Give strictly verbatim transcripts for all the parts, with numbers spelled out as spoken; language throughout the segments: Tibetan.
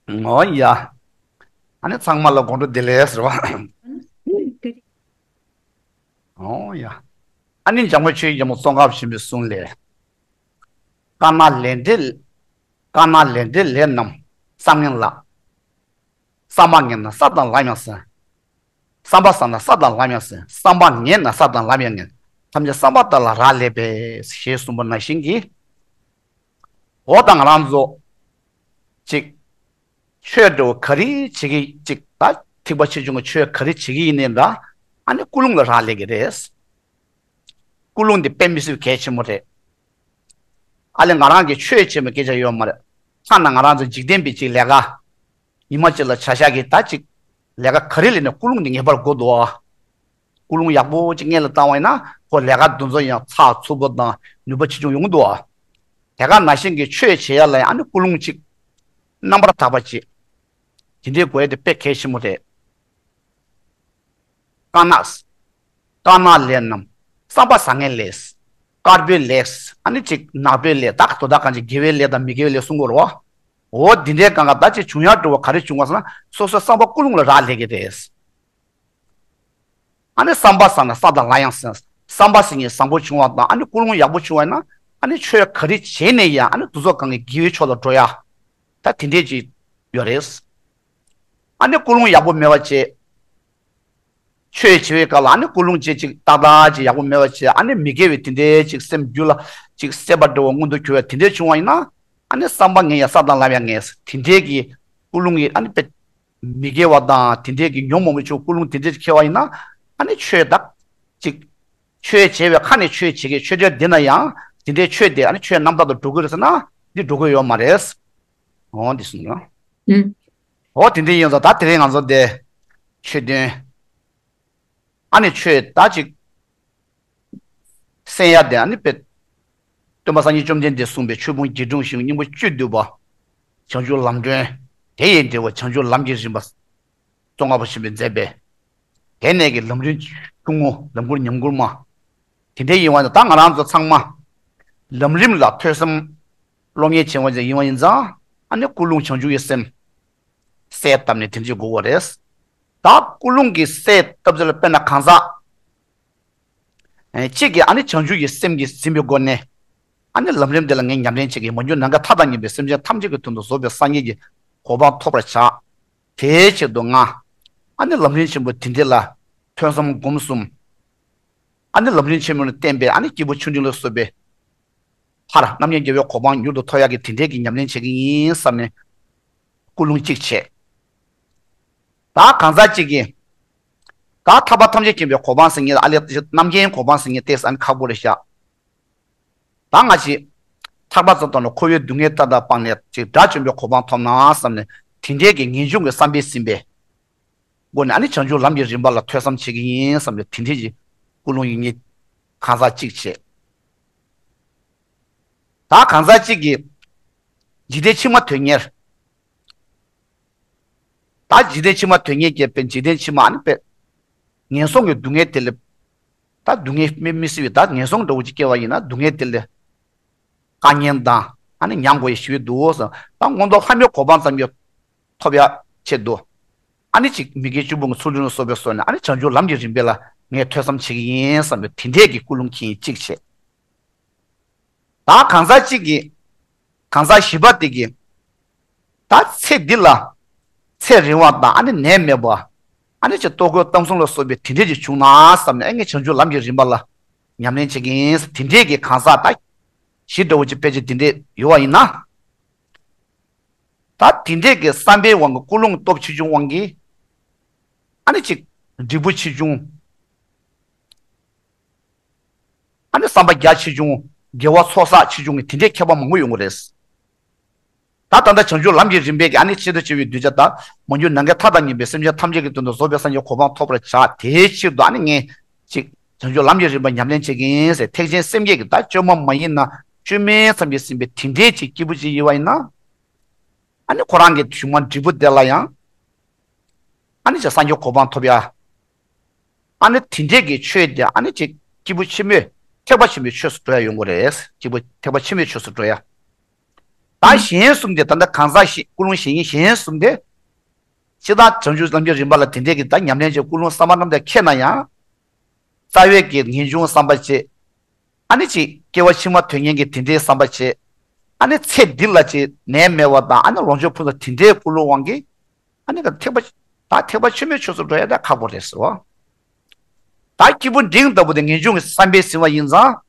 ཨོ་ཡ། ཨ་ནི་ཚང་མ་ལ་དགོང་དྲོ་བདེ་ལེགས་ཟེར་བ། ཨོ་ཡ། ཨ་ནི་འཇམ་མགོན་ཆོས་ཀྱི་རྒྱལ་མོ་ཙོང་ཁ་པ་ཆེན་པོའི་གསུང་ལས། དཀར་ནག་ལས་འབྲས། དཀར་ནག་ལས་འབྲས་ལས་རྣམས་བསམ་ངན་ལ། བསམ་པ་ངན་ན་ས་དང་ལམ་ཡང་ཟིན། བསམ་པ་བཟང་ན་ས་དང་ལམ་ཡང་ཟིན། བསམ་པ་ངན་ན་ས་དང་ལམ་ཡང་ངན། ཐམས་ཅད་བསམ་པ་ལྟར་ལ་རག་ལས་པས། ཞེས་གསུངས་པ་ནང་བཞིན་གྱི། འོ་ད་ང་རང་ཚོ་ཅིག་ཆོས་འདྲ་བོ་ག་རེ་བྱེད་ཀྱི་ཅིག་ད་ཐེག་པ་ཆེ་ཆུང་གི་ཆོས་ག་རེ་བྱེད་ཀྱི་ཡིན་ནའི་འདྲ། ཨ་ནི་ཀུན་སློང་ལ་རག་ལས་ཀྱི་རེད། ཀུན་སློང་འདི་དཔེ་མི་སྲིད་གལ་ཆེན་པོ་རེད། ཨ་ལས་ང་རང་གི་ཆོས་བྱེད་པའི་སྐད་ཆ་ཡོད་མ་རེད། ཐ་ན་ང་རང་ཚོ་འཇིག་རྟེན་པའི་ཅིག་ལས་ཀ་ཉི་མ་གཅིག་ལ་བྱ་བཞག་གི་ད་ཅིག་ལས་ཀ་ག་རེ་ལས་ནས་ཀུན་སློང་འདི་ངེས་པར་དགོས་འདུག་ཨ། ཀུན་སློང་ཡག་པོ་ཅིག་སྔོན་ལ་བཏང་བ་ཡིན་ན་ཁོ་ལས་ཀ་འདི་ཚོ་ཡང་ཚགས་ཚུད་པོ་དང་ནུས་པ་ཆེ་ཆུང་ཡོང་གི་འདུག་ཨ། དེ་ག་ནང་བཞིན་གྱི་ཆོས་བྱེད་ཡ་ལ་ཡང་ཨ་ནི་ཀུན་སློང་ཅིག་རྣམ་པར་དག་པ་ཅིག་དེ་འདྲའི་དགོས་ཡ་དེ་དཔེ་གལ་ཆེན་པོ་རེད། དཀར་ནག་དཀར་ནག་ལས་རྣམས་བསམ་པ་བཟང་ངན་ལས། དཀར་པོའི་ལས། ཨ་ནི་ཅིག་ནག་པོའི་ལས། ད་དོ་བདག་གང་ཅིག་དགེ་བའི་ལས་དང་མི་དགེ་བའི་ལས་གསུང་གི་རེད་བ། འོ་འདི་འདྲའི་སྒང་ག་ད་ཅིག་བྱུང་ཡ་འགྲོ་བ་ག་རེ་བྱུང་བ་ཟེར་ན་སོ་སོའི་བསམ་པ་ཀུན་སློང་ལ་རག་ལས་ཀྱི་རེད། ཨ་ནི་བསམ་པ་བཟང་ན་ས་དང་ལམ་ཡང་ཟིན། བསམ་པ་ཟིན་ངེས་བཟང་པོ་བྱུང་བ་དང་ཨ་ནི་ཀུན་སློང་ཡག་པོ་བྱུང་བ་ཡིན་ན་ཨ་ནི་ཆོས་ག་རེ་བྱས་ནས་ཡང་ཨ་ནི་དུས་ཚོད་གང་གི་དགེ་བའི་ཕྱོགས་ལ་འགྲོ་ཡ། ད་དེ་འདྲས་ཅིག་ཡོད་རེད། ཨ་ནི་ཀུན་སློང་ཡག་པོ་མེད་པ་བྱས། ཆོས་བྱེད་པའི་སྐབས་ལ་ཨ་ནི་ཀུན་སློང་ཅིག་ཅིག་ཏག་ཏག་ཅིག་ཡག་པོ་མེད་པ་བྱས་ཨ་ནི་མི་དགེ་བའི་དེ་འདྲའི་ཅིག་སེམས་རྒྱུད་ལ་ཅིག་སྲེད་པ་འདྲ་བོ་མངོན་དུ་གྱུར་བ་དེ་འདྲས་བྱུང་བ་ཡིན་ན་ཨ་ནི་བསམ་པ་ངན་ཡང་ས་དང་ལམ་ཡང་ངན། དེ་འདྲས་ཀྱི་ཀུན་སློང་གི་ཨ་ནི་དཔེ་མི་དགེ་བ་དང་དེ་འདྲས་ཀྱི་ཉོན་མོངས་པའི་ཆོས་ཀུན་སློང་དེ་འདྲས་ཁྱེར་བ་ཡིན་ན་ཨ་ནི་ཆོས་དག་ཅིག་ཆོས་བྱེད་པའི་ཁ་ནས་ཆོས་བྱེད་ཀྱི་ཆོས་འབྲེལ་འདི་ན་ཡང་དེ་འདྲའི་ཆོས་དེ་ཨ་ནི་ཆོས་རྣམ་དག་ཏུ་འགྲོ་གི་རེད་ཟེར་ན་འདི་འགྲོ་གི་ཡོད་མ་རེད། འོ་འདི་གསུངས་རོགས། ཨུམ། འོ་དེ་འདྲ་ཡིན་ཙང་ད་དེ་རིང་ང་ཚོ་འདི་ཆོས་དོན་ཨ་ནི་ཆོས་ད་ཅིག་གསན་ཡ་དེ་ཨ་ནི་དཔེ་སྟོན་པ་སངས་རྒྱས་བཅོམ་ལྡན་འདས་གསུངས་པའི་ཆོས་ཕུང་བརྒྱད་དྲུག་ཞིང་སྙིང་པོ་བཅུད་བསྡུས་པ། བྱང་ཆུབ་ལམ་སྒྲོན། དེ་ཡི་འབྲས་བུ་བྱང་ཆུབ་ལམ་གྱི་རིམ་པ། ཙོང་ཁ་པ་ཆེན་པོས་མཛད་པའི། དེ་ནས་ཀྱི་ལམ་རིམ་ཆུང་ངུ་ལམ་མགུར་ཉམས་མགུར་མ། དེ་འདྲའི་ཡིན་བ་ནི་ད་ང་རང་ཚོ་ཚང་མ། ལམ་རིམ་ལ་ཐོས་བསམ། སློབ་གཉེར་བྱེད་པ་ཅིག་ཡིན་བ་ཡིན་ཙང་ཨ་ནི་ཀུན་སློང་བྱང་ཆུབ་ཀྱི་སེམས། གསལ་བཏབ་ནས་དེ་འདྲ་དགོས་པ་རེད། ད་ཀུན་སློང་གི་གསལ་བཏབ་ཚུལ་ལ་དཔེར་ན་གང་ཟག་གཅིག་གིས་ཨ་ནི་བྱང་ཆུབ་ཀྱི་སེམས་ཀྱིས་ཟིན་པའི་སྒོ་ནས། ཨ་ནི་ལམ་རིམ་འདི་ལ་ངས་ཉམས་ལེན་བྱེད་ཀྱི་མ་གྱུར་ནམ་མཁའི་མཐའ་དང་མཉམ་པའི་སེམས་ཅན་ཐམས་ཅད་ཀྱི་དོན་དུ་བཟོད་པའི་སངས་རྒྱས་ཀྱི་གོ་འཕང་ཐོབ་པར་བྱ། དེའི་ཆེད་དུ་ང་། ཨ་ནི་ལམ་རིམ་ཆེན་པོ་དེ་འདི་ལ་ཐོས་བསམ་སྒོམ་གསུམ། ཨ་ནི་ལམ་རིམ་ཆེན་མོ་ལ་བརྟེན་པའི་ཨ་ནི་སྐྱེས་བུ་ཆུང་འབྲིང་ལ་སོགས་པའི། ཕར་རྣམ་མཁྱེན་རྒྱལ་བའི་གོ་འཕང་མྱུར་དུ་ཐོབ་ཡག་གི་དེ་འདྲའི་གི་ཉམས་ལེན་བྱེད་ཀྱི་ཡིན་བསམ་ནས་ཀུན་སློང་གཅིག་བྱས། ད་གང་ཟག་གཅིག་གིས། ད་ཐར་པ་ཐམས་ཅད་མཁྱེན་པའི་གོ་འཕང་ཟེར་མཁན་ཨ་ལས་རྣམ་མཁྱེན་གོ་འཕང་ཟེར་མཁན་ཏེ་ཨ་ནི་ཁག་པོ་རེད་ཤག་ད་ང་ཅིག་ཐར་པ་ཙམ་དང་ནི་འཁོར་བའི་སྡུག་བསྔལ་མཐའ་དག་སྤངས་ནས་ཅིག་དགྲ་བཅོམ་པའི་གོ་འཕང་ཐོབ་ན་བསམ་ནས་དེ་འདྲའི་གི་ངེས་འབྱུང་གི་བསམ་པས་ཟིན་པའི་སྒོ་ནས་ཨ་ནི་བྱང་ཆུབ་ལམ་གྱི་རིམ་པ་ལ་ཐོས་བསམ་བྱེད་ཀྱི་ཡིན་བསམ་ནས་དེ་འདྲའི་གི་ཀུན་སློང་ཡོད་མཁན་གང་ཟག་གཅིག་བྱས། ད་གང་ཟག་གཅིག་གིས་འཇིག་རྟེན་ཕྱི་མ་དོན་གཉེར། ད་འཇིག་རྟེན་ཕྱི་མ་དོན་གཉེར་བྱས་པའི་འཇིག་རྟེན་ཕྱི་མ་ཨ་ནི་པས། ངན་སོང་གི་སྡུག་བསྔལ་དེ་ལས། ད་སྡུག་བསྔལ་དམིགས་མི་སྲིད་པའི་ད་ངན་སོང་འདྲ་བོ་ཅིག་སྐྱེ་བ་ཡིན་ན་སྡུག་བསྔལ་དེ་ལས། དཀའ་ངལ་དང་ཨ་ནི་མྱང་དགོས་ཡ་ཞི་བའི་འདུག་ཟེར་ད་མངོན་མཐོ་ལྷ་མིའི་གོ་འཕང་ཙམ་གྱི་ཐོབ་ཡ་ཆེད་དུ། ཨ་ནི་ཅིག་མི་དགེ་བཅུ་སྤོང་གི་ཚུལ་ཁྲིམས་ལ་སོགས་པའི་སོགས་ནས་ཨ་ནི་བྱང་ཆུབ་ལམ་གྱི་རིམ་པ་ལ་ངས་ཐོས་བསམ་བྱེད་ཀྱི་ཡིན་བསམ་པའི་དེ་འདྲས་ཀྱི་ཀུན་སློང་མཁན་གཅིག་བྱས། ད་གང་ཟག་གཅིག་གིས། གང་ཟག་བཞི་པ་དེ་གིས། ད་ཚེ་འདི་ལ། ཚེ་རིང་བ་དང་ཨ་ནི་ནད་མེད་པ། ཨ་ནི་ཅིག་ལྟོ་གོས་གཏམ་གསུམ་ལ་སོགས་པའི་དེ་འདྲས་ཅིག་བྱུང་ན་བསམ་ནས་ཨ་ངས་བྱང་ཆུབ་ལམ་གྱི་རིམ་པ་ལ་ཉམས་ལེན་བྱེད་ཀྱི་ཡིན་དེ་འདྲས་ཀྱི་གང་ཟག་ད་བཞི་འདྲ་བོ་ཅིག་དཔེ་ཆ་དེ་འདྲས་ཡོད་པ་ཡིན་ན། ད་དེ་འདྲས་ཀྱི་བསམ་པའི་དབང་གིས་ཀུན་སློང་སྟོབས་ཆེ་ཆུང་དབང་གིས། ཨ་ནི་ཅིག་འབྲས་བུ་ཆེ་ཆུང་། ཨ་ནི་བསམ་པ་རྒྱ་ཆེ་ཆུང་། དགེ་བ་ཚོགས་བསགས་ཆེ་ཆུང་གི་དེ་འདྲའི་ཁྱད་པར་མང་པོ་ཡོང་གི་རེད། ད་ད་ལྟ་བྱང་ཆུབ་ལམ་གྱི་རིམ་པའི་གི་ཨ་ནི་ཆེད་དུ་བྱ་བའི་གདུལ་བྱ་དང་མ་གྱུར་ནམ་མཁའི་མཐའ་དང་མཉམ་པའི་སེམས་ཅན་ཐམས་ཅད་ཀྱི་དོན་དུ་བཟོད་པའི་སངས་རྒྱས་གོ་འཕང་ཐོབ་པར་བྱ། དེའི་ཕྱིར་དུ་ཨ་ནི་ངས་ཅིག་བྱང་ཆུབ་ལམ་གྱི་རིམ་པ་ཉམས་ལེན་བྱེད་ཀྱི་ཡིན་ཟེར་ཐེག་ཆེན་སེམས་བསྐྱེད་ཀྱི་ད་བཅོས་མ་མ་ཡིན་ན་བཅོས་མའི་མཚམས་ཀྱིས་ཟིན་པའི་དེ་འདྲའི་ཅིག་སྐྱེས་བུ་ཅིག་ཡིན་པ་ཡིན་ན། ཨ་ནི་ཁོ་རང་གི་གཞུག་མ་འབྲས་བུ་དེ་ལ་ཡང་། ཨ་ནི་ཅིག་སངས་རྒྱས་གོ་འཕང་ཐོབ་ཡ། ཨ་ནི་དེ་འདྲས་ཀྱི་ཆོས་དེ་ཨ་ནི་ཅིག་སྐྱེས་བུ་ཆེན་པོས་ཐེག་པ་ཆེན་པོའི་ཆོས་སུ་འགྲོ་ཡ་ཡོང་གི་རེད། སྐྱེས་བུ་ཐེག་པ་ཆེན་པོའི་ཆོས་སུ་འགྲོ་ཡ། ད་གཞན་གསུམ་དེ་ད་ལྟ་གང་ཟག་གཞན་ཀུན་སློང་གཞན་གཞན་གསུམ་དེ། སྤྱིར་བཏང་བྱང་ཆུབ་ལམ་གྱི་རིམ་པ་ལ་དེ་འདྲས་ཀྱི་ད་ཉམས་ལེན་བྱེད་ཀུན་སློང་བསམ་པ་རྣམས་དེ་ཁེགས་ན་ཡང་། རྩ་བའི་གི་ངེས་འབྱུང་བསམ་པ་བྱེད། ཨ་ནི་ཅིག་སྐྱེ་བ་ཕྱི་མ་དོན་གཉེར་གྱི་དེ་འདྲའི་བསམ་པ་བྱེད། ཨ་ནི་ཚེ་འདི་ལ་ཅིག་ནད་མེད་པ་དང་ཨ་ནི་ལོངས་སྤྱོད་ཕུན་སུམ་དེ་འདྲའི་ཀུན་སློང་དབང་གིས། ཨ་ནི་ཐེག་པ། ད་ཐེག་པ་ཆེན་པོའི་ཆོས་སུ་འགྲོ་ཡ་ད་ཁག་པོ་རེད་ཟེར་བ། ད་སྐྱེས་བུ་འབྲིང་ལྟ་བུ་དེ་ངེས་འབྱུང་གི་བསམ་པས་ཟིན་པ་ཡིན་ཙང་།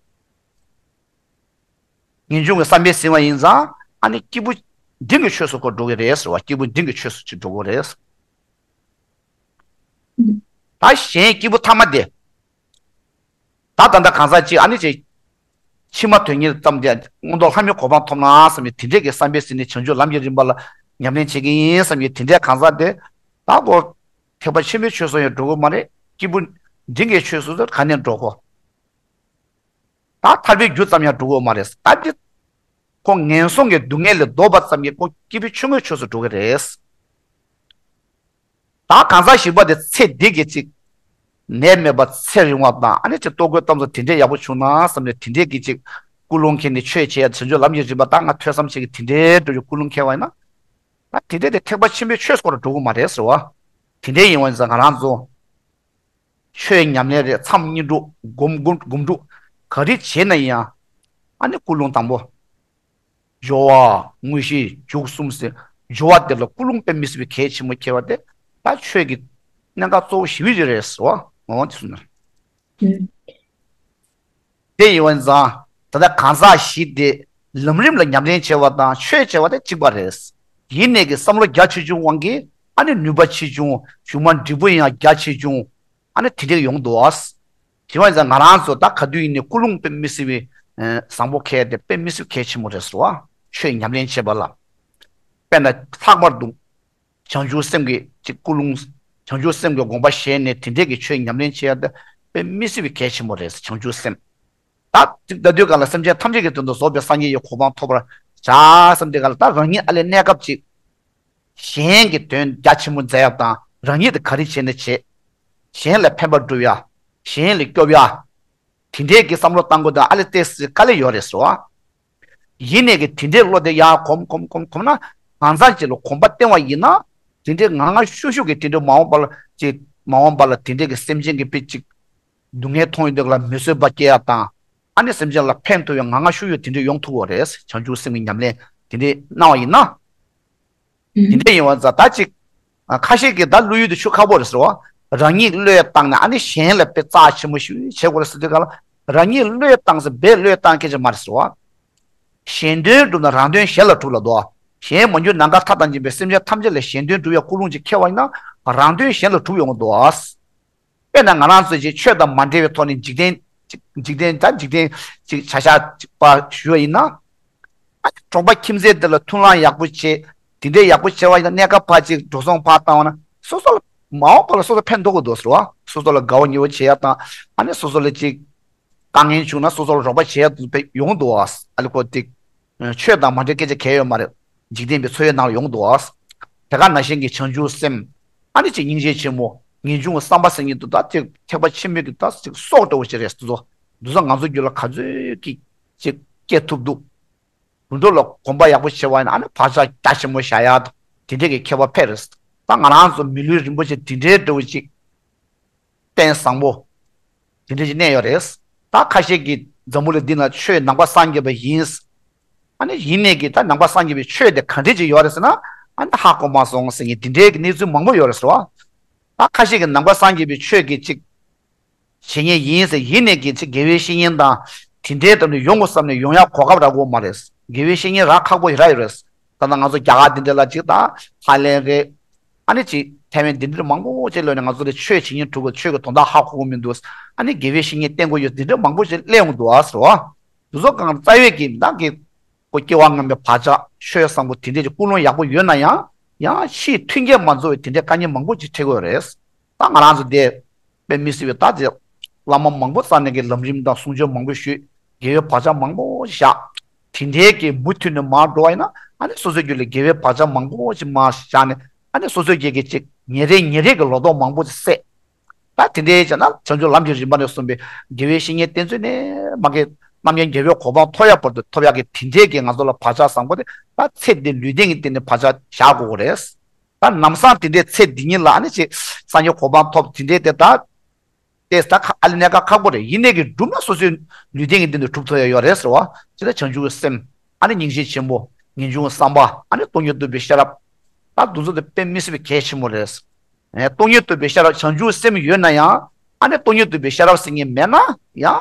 ངེས་འབྱུང་གི་བསམ་པས་ཟིན་པ་ཡིན་ཙང་ཨ་ནི་སྐྱེས་བུ་འབྲིང་གི་ཆོས་སུ་ཁོ་འགྲོ་གི་རེད་ཟེར་བ། སྐྱེས་བུ་འབྲིང་གི་ཆོས་སུ་ཅིག་འགྲོ་གི་རེད། ད་གཞན་སྐྱེས་བུ་ཐ་མ་དེ། ད་ད་ལྟ་གང་ཟག་ཅིག་ཨ་ནི་ཅིག་ཕྱི་མ་དོན་གཉེར་ཙམ་དེ་མངོན་རྟོགས་ལྷ་མིའི་གོ་འཕང་ཐོབ་ན་བསམ་ཡས་དེ་འདྲས་ཀྱི་བསམ་པས་ཟིན་ནས་བྱང་ཆུབ་ལམ་གྱི་རིམ་པ་ལ་ཉམས་ལེན་བྱེད་ཀྱི་ཡིན་བསམ་ཡས་དེ་འདྲས་གང་ཟག་དེ། ད་ཁོ་ཐེག་པ་ཆེན་པོའི་ཆོས་སུ་ཡང་འགྲོ་གི་མ་རེད། སྐྱེས་བུ་འབྲིང་གི་ཆོས་སུ་ག་ནས་འགྲོ་གོ། ད་ཐར་པའི་རྒྱུ་ཙམ་ཡང་འགྲོ་གི་མ་རེད། ད་འདི་ཁོ་ངན་སོང་གི་སྡུག་བསྔལ་ལས་ལྡོག་པ་ཙམ་གྱིས་ཁོ་སྐྱེས་བུ་ཆུང་ངུའི་ཆོས་སུ་འགྲོ་གི་རེད། ད་གང་ཟག་ཞིག་པ་དེ་ཚེ་འདི་གི་ཅིག་ནད་མེད་པ་ཚེ་རིང་བ་དང་ཨ་ནི་ཅིག་ལྟོ་གོས་གཏམ་ཚོ་དེ་འདྲས་ཡག་པོ་བྱུང་ན་བསམ་ནས་དེ་འདྲས་ཀྱི་ཅིག་ཀུན་སློང་འཁྱེར་ནས་ཆོས་བྱེད་ཡ་བྱང་ཆུབ་ལམ་གྱི་རིམ་པ་ད་ང་ཐོས་བསམ་བྱེད་ཀྱི་དེ་འདྲས་འགྲོ་རྒྱུ་ཀུན་སློང་འཁྱེར་བ་ཡིན་ན། ད་དེ་འདྲས་དེ་ཐེག་པ་ཆེན་པོའི་ཆོས་སྐོར་འགྲོ་གི་མ་རེད་ཟེར་བ། དེ་འདྲས་ཡིན་བ་ཡིན་ཙང་ང་རང་ཚོ། ཆོས་ཉམས་ལེན་རེད། མཚམས་བསྙེན་སྒྲུབ་སྒོམ་སྒོམ་སྒོམ་སྒྲུབ་ག་རེ་བྱས་ན་ཡང་། ཨ་ནི་ཀུན་སློང་དང་པོ། སྦྱོར་བ་དངོས་གཞི་མཇུག་གསུམ་ཟེར། སྦྱོར་བ་དེ་ལ་ཀུན་སློང་དཔེ་མི་སྲིད་པའི་གལ་ཆེན་པོ་འཁྱེར་བ་དེ་ད་ཆོས་ཀྱི་གནད་འགག་གཙོ་བོ་ཞེ་པོ་ཅིག་རེད་ཟེར་བ་ངོ་མ་དེ་གསུངས་ནས། དེ་ཡིན་པ་ཙང་ད་ལྟ་གང་ཟག་ཞིག་དེ་ལམ་རིམ་ལ་ཉམས་ལེན་བྱས་པ་དང་ཆོས་བྱས་པ་དེ་གཅིག་པ་རེད། ཡིན་ནས་ཀྱི་བསམ་བློ་རྒྱ་ཆེ་ཆུང་དབང་གིས་ཨ་ནི་ནུས་པ་ཆེ་ཆུང་གཞུང་མ་འབྲས་བུ་ཡང་རྒྱ་ཆེ་ཆུང་། ཨ་ནི་དེ་འདྲ་ཡོང་འདུག་ཨ། དེ་བ་ཡིན་ཙང་ང་རང་ཚོ་ད་ག་དུས་ཡིན་ནའི་ཀུན་སློང་དཔེ་མི་སྲིད་པའི་ཨ་བཟང་པོ་འཁྱེར་དེ་དཔེ་མི་སྲིད་གལ་ཆེན་པོ་རེད་ཟེར་བ། ཆོས་ཉམས་ལེན་བྱེད་པ་ལ། དཔེར་ན་ལྷག་པར་དུ་བྱང་ཆུབ་སེམས་ཀྱི་ཅིག་ཀུན་སློང་། བྱང་ཆུབ་སེམས་ཀྱི་དགོངས་པ་བཞེས་ནས་དེ་འདྲས་ཀྱི་ཆོས་ཉམས་ལེན་བྱེད་ཡ་དེ་དཔེ་མི་སྲིད་པའི་གལ་ཆེན་པོ་རེད། བྱང་ཆུབ་སེམས། ད་ཅིག་ད་དུས་གང་ལ་སེམས་ཅན་ཐམས་ཅད་ཀྱི་དོན་དུ་རྫོགས་པའི་སངས་རྒྱས་ཀྱི་གོ་འཕང་ཐོབ་པར་བྱ་བསམ་དུས་གང་ལ་ད་རང་ཉིད་ཨ་ལས་གནས་སྐབས་ཅིག་གཞན་གྱི་དོན་རྒྱ་ཆེན་པོ་མཛད་ཡག་དང་རང་ཉིད་དེ་ག་རེ་བྱས་ནས་བྱེད། གཞན་ལ་ཕན་པ་སྒྲུབ་ཡ། གཞན་ལ་སྐྱོབ་ཡ། དེ་འདྲས་ཀྱི་བསམ་བློ་བཏང་དགོས་དང་ཨ་ལས་ཏེ་སི་དཀའ་ལས་ཡོད་རེད་ཟེར་བ། ཡིན་ནས་ཀྱི་དེ་འདྲས་བློ་དེ་ཡར་གོམས་གོམས་གོམས་གོམས་ན་གང་ཟག་ཅིག་ལ་གོམས་པ་བསྟེན་པ་ཡིན་ན། དེ་འདྲས་ངང་ངམ་ཤུགས་ཤུགས་ཀྱིས་དེ་འདྲས་མ་འོངས་པ་ལ་ཅིག་མ་འོངས་པ་ལ་དེ་འདྲས་ཀྱི་སེམས་ཅན་གྱི་དཔེ་ཅིག་སྡུག་བསྔལ་མཐོང་ཡོང་དུས་ལ་མི་བཟོད་པ་སྐྱེ་ཡ་དང་། ཨ་ནི་སེམས་ཅན་ལ་ཕན་ཐོགས་ཡ་ངང་ངམ་ཤུགས་ཤུགས་དེ་འདྲས་ཡོང་ཐུབ་པ་རེད། བྱང་ཆུབ་སེམས་ཀྱི་ཉམས་ལེན་དེ་འདྲས་གནང་བ་ཡིན་ན། དེ་འདྲ་ཡིན་པ་ཙང་ད་ཅིག་ཁ་ཤས་ཀྱིས་ད་བློ་ཡུལ་དུ་ཆུད་ཁག་པོ་རེད་ཟེར་བ། རང་ཉིད་བློས་བཏང་ནས་ཨ་ནི་གཞན་ལ་དཔེ་རྩ་ཆེན་པོ་ཞིག་བྱེད་དགོས་རེད་ཟེར་དུས་ག་ལ། རང་ཉིད་བློས་བཏང་ཟེར་བས་བློས་བཏང་སྐད་ཆ་མ་རེད་ཟེར་བ། གཞན་དོན་སྒྲུབ་ན་རང་དོན་གཞན་ལ་སྒྲུབ་ལ་འདུག་གཞན་མ་གྱུར་ནམ་མཁའ་མཐའ་དང་མཉམ་པའི་སེམས་ཅན་ཐམས་ཅད་ལ་གཞན་དོན་སྒྲུབ་ཡ་ཀུན་སློང་ཅིག་འཁྱེར་བ་ཡིན་ན་རང་དོན་གཞན་ལ་སྒྲུབ་ཡོང་གི་འདུག་དཔེར་ན་ང་རང་ཚོས་ཅིག་ཆོས་དང་མ་འབྲེལ་བའི་ཐོག་ནས་འཇིག་རྟེན། འཇིག་རྟེན་ད་འཇིག་རྟེན་ཅིག་བྱ་བཞག་ཅིག་པ་ཞུ་བ་ཡིན་ན། ཨ་གྲོང་པ་ཁྱིམ་མཚེས་དེ་ལ་མཐུན་ལམ་ཡག་པོ་བྱེད། དེ་འདྲའི་ཡག་པོ་བྱེད་པ་ཡིན་ན་གནས་སྐབས་ཕར་ཅིག་འགྲོ་སོང་ཕར་བཏང་བ་ན་སོ་སོ་ལ་མ་འོངས་པ་ལ་སོ་སོ་ཕན་ཐོགས་ཀྱི་འདུག་ཟེར་བ། སོ་སོ་ལ་དགའ་བོ་ཉེ་བོ་བྱེད་ཡ་དང་ཨ་ནི་སོ་སོ་ལ་ཅིག་དཀའ་ངལ་བྱུང་ན་སོ་སོ་ལ་རོགས་པ་བྱེད་ཡ་དེ་ཡོང་འདུག་བ། ཨ་ལེ་ཁོ་ཏིག་ཆོས་དང་མ་འབྲེལ་སྐད་ཆ་གལ་ཡོད་མ་རེད། འཇིག་རྟེན་པའི་འཚོ་བའི་ནང་ལ་ཡོང་འདུག་བ། དེ་ག་ནང་བཞིན་གྱི་བྱང་ཆུབ་སེམས། ཨ་ནི་ཅིག་སྙིང་རྗེ་ཆེན་མོ། ངེས་འབྱུང་བསམ་པ་ཟེར་མཁན་དེ་ད་ཅིག་ཐེག་པ་ཆེན་པོའི་གི་ད་ཅིག་སྲོག་འདྲ་བོ་ཞིག་རེད་དེ་ཚོ། འདི་ཚོ་ང་ཚོ་རྒྱུད་ལ་ག་ཚོད་ཀྱིས་ཅིག་སྐྱེ་ཐུབ་འདུག་དུད་འགྲོ་ལ་གོམས་པ་ཡག་པོ་བྱེད་པ་ཡིན་ན་ཨ་ནི་བག་ཆགས་རྒྱ་ཆེན་པོ་བཞག་ཡ་དང་དེ་འདྲས་ཀྱི་ཁྱད་པར་ཕེབས་རེད། ད་ང་རང་ཚོ་མི་ལུས་རིན་པོ་ཆེ་དེ་འདྲའི་འདྲ་བོ་ཅིག་རྟེན་བཟང་པོ། དེ་འདྲ་ཅིག་གནས་ཡོད་རེད། ད་ཁ་ཤས་ཀྱིས་འཛམ་བུ་གླིང་འདི་ན་ཆོས་ནང་པ་སངས་རྒྱས་པ་ཡིན། ཨ་ནི་ཡིན་ནས་ཀྱི་ད་ནང་པ་སངས་རྒྱས་པའི་ཆོས་དེ་ག་འདྲས་ཅིག་ཡོད་རེད་ཟེར་ན་ཨ་ནི་ཧ་གོ་མ་སོང་ཟེར་མཁན་དེ་འདྲའི་གི་གནས་ཚུལ་མང་པོ་ཡོད་རེད་ཟེར་བ། ད་ཁ་ཤས་ཀྱིས་ནང་པ་སངས་རྒྱས་པའི་ཆོས་ཀྱི་ཅིག་བྱེད་མཁན་ཡིན་ཟེར་ཡིན་ནས་ཀྱི་ཅིག་དགེ་བའི་བཤེས་གཉེན་དང་དེ་འདྲའི་ཐོག་ནས་ཡོང་དགོས་བསམ་ནས་ཡོང་ཡ་གོ་སྐབས་རག་གི་ཡོད་མ་རེད། དགེ་བའི་བཤེས་གཉེན་རག་ཁག་པོ་ཞིག་རག་ཡོད་རེད། ད་ལྟ་ང་ཚོ་རྒྱ་གར་འདི་འདྲ་ལ་ཅིག་དང་ཧ་ལན་རེད། ཨ་ནི་ཅིག་ཐའེ་ཝན་འདི་འདྲ་མང་པོ་ཅིག་ལོས་ནས་ང་ཚོ་ལ་ཆོས་བྱེད་ཉིན་དྲུག་གི་ཆོས་ཀྱི་དོན་དག་ཧ་གོ་གི་མི་འདུག་ཨ་ནི་དགེ་བའི་བཤེས་གཉེན་བསྟེན་དགོས་ཡོད་འདི་འདྲ་མང་པོ་ཅིག་གླེང་ཡོང་གི་འདུག་ཨ་ཟེར་བ། དེ་ཚོ་གང་རྩ་བའི་གི་ད་གི་ཁོ་སྐྱེ་བ་སྔོན་པའི་བག་ཆགས་ཆོས་བཟང་པོ་དེ་འདྲས་ཀྱི་ཀུན་སློང་ཡག་པོ་ཡོད་ན་ཡང་ཡང་ཕྱིའི་མཐུན་རྐྱེན་མ་འཛོམས་པའི་དེ་འདྲས་དཀའ་ངལ་མང་པོ་ཅིག་འཕྲད་ཀྱི་ཡོད་རེད། ད་ང་རང་ཚོ་དེ་དཔེ་མི་སྲིད་པའི་ད་དེ་བླ་མ་མང་པོ་རྩ་ནས་ཀྱི་ལམ་རིམ་དང་གསུང་ཆོས་མང་པོ་ཞུས། དགེ་བའི་བག་ཆགས་མང་པོ་བཞག་དེ་འདྲའི་གི་མུ་མཐུད་ནས་མར་འགྲོ་བ་ཡིན་ན་ཨ་ནི་སོ་སོའི་རྒྱུད་ལ་དགེ་བའི་བག་ཆགས་མང་པོ་ཞིག་མར་བཞག་ནས་ཨ་ནི་སོ་སོའི་རྒྱུད་ཀྱི་ཅིག་ཉིན་རེ་ཉིན་རེ་གི་ལོ་ཏོག་མང་པོ་ཞིག་བསད། ད་དེ་འདྲའི་བྱས་ན་བྱང་ཆུབ་ལམ་གྱི་རིམ་པ་ནས་གསུངས་པའི་དགེ་བའི་བཤེས་གཉེན་བསྟེན་ཚུལ་ནས་མ་གི་ རྣམ་མཁྱེན་རྒྱལ་བའི་གོ་འཕང་ཐོབ་ཡག་བར་དུ་ཐོབ་ཡག་གི་དེ་འདྲའི་གི་ང་ཚོ་ལ་བག་ཆགས་བཟང་པོ་དེ་ད་ཚེ་འདི་ལུས་རྟེན་གྱི་སྟེང་ནས་བག་ཆགས་བཞག་དགོས་ཀྱི་རེད། ད་ལམ་སང་དེ་འདྲའི་ཚེ་འདི་ཉིད་ལ་ཨ་ནི་ཅིག་སངས་རྒྱས་གོ་འཕང་ཐོབ་དེ་འདྲའི་དེ་ད་ཏེས་ད་ཁ་ཨ་ལི་གནས་སྐབས་ཁག་པོ་རེད། ཡིན་ནའི་གི་སྒྲུབ་ན་སོ་སོའི་ལུས་རྟེན་གྱི་སྟེང་དུ་གྲུབ་ཐུབ་ཡ་ཡོད་རེད་ཟེར་བ། ཅི་ལ་བྱང་ཆུབ་ཀྱི་སེམས། ཨ་ནི་སྙིང་རྗེ་ཆེན་པོ། ངེས་འབྱུང་བསམ་པ། ཨ་ནི་སྟོང་ཉིད་རྟོགས་པའི་ཤེས་རབ། ད་འདུ་འཛོམས་དེ་དཔེ་མི་སྲིད་པའི་གལ་ཆེན་པོ་རེད། ཨེ་སྟོང་ཉིད་རྟོགས་པའི་ཤེས་རབ་བྱང་ཆུབ་སེམས་ཡོད་ན་ཡང་ཨ་ནི་སྟོང་ཉིད་རྟོགས་པའི་ཤེས་རབ་ཟེར་མཁན་མེད་ན་ཡང་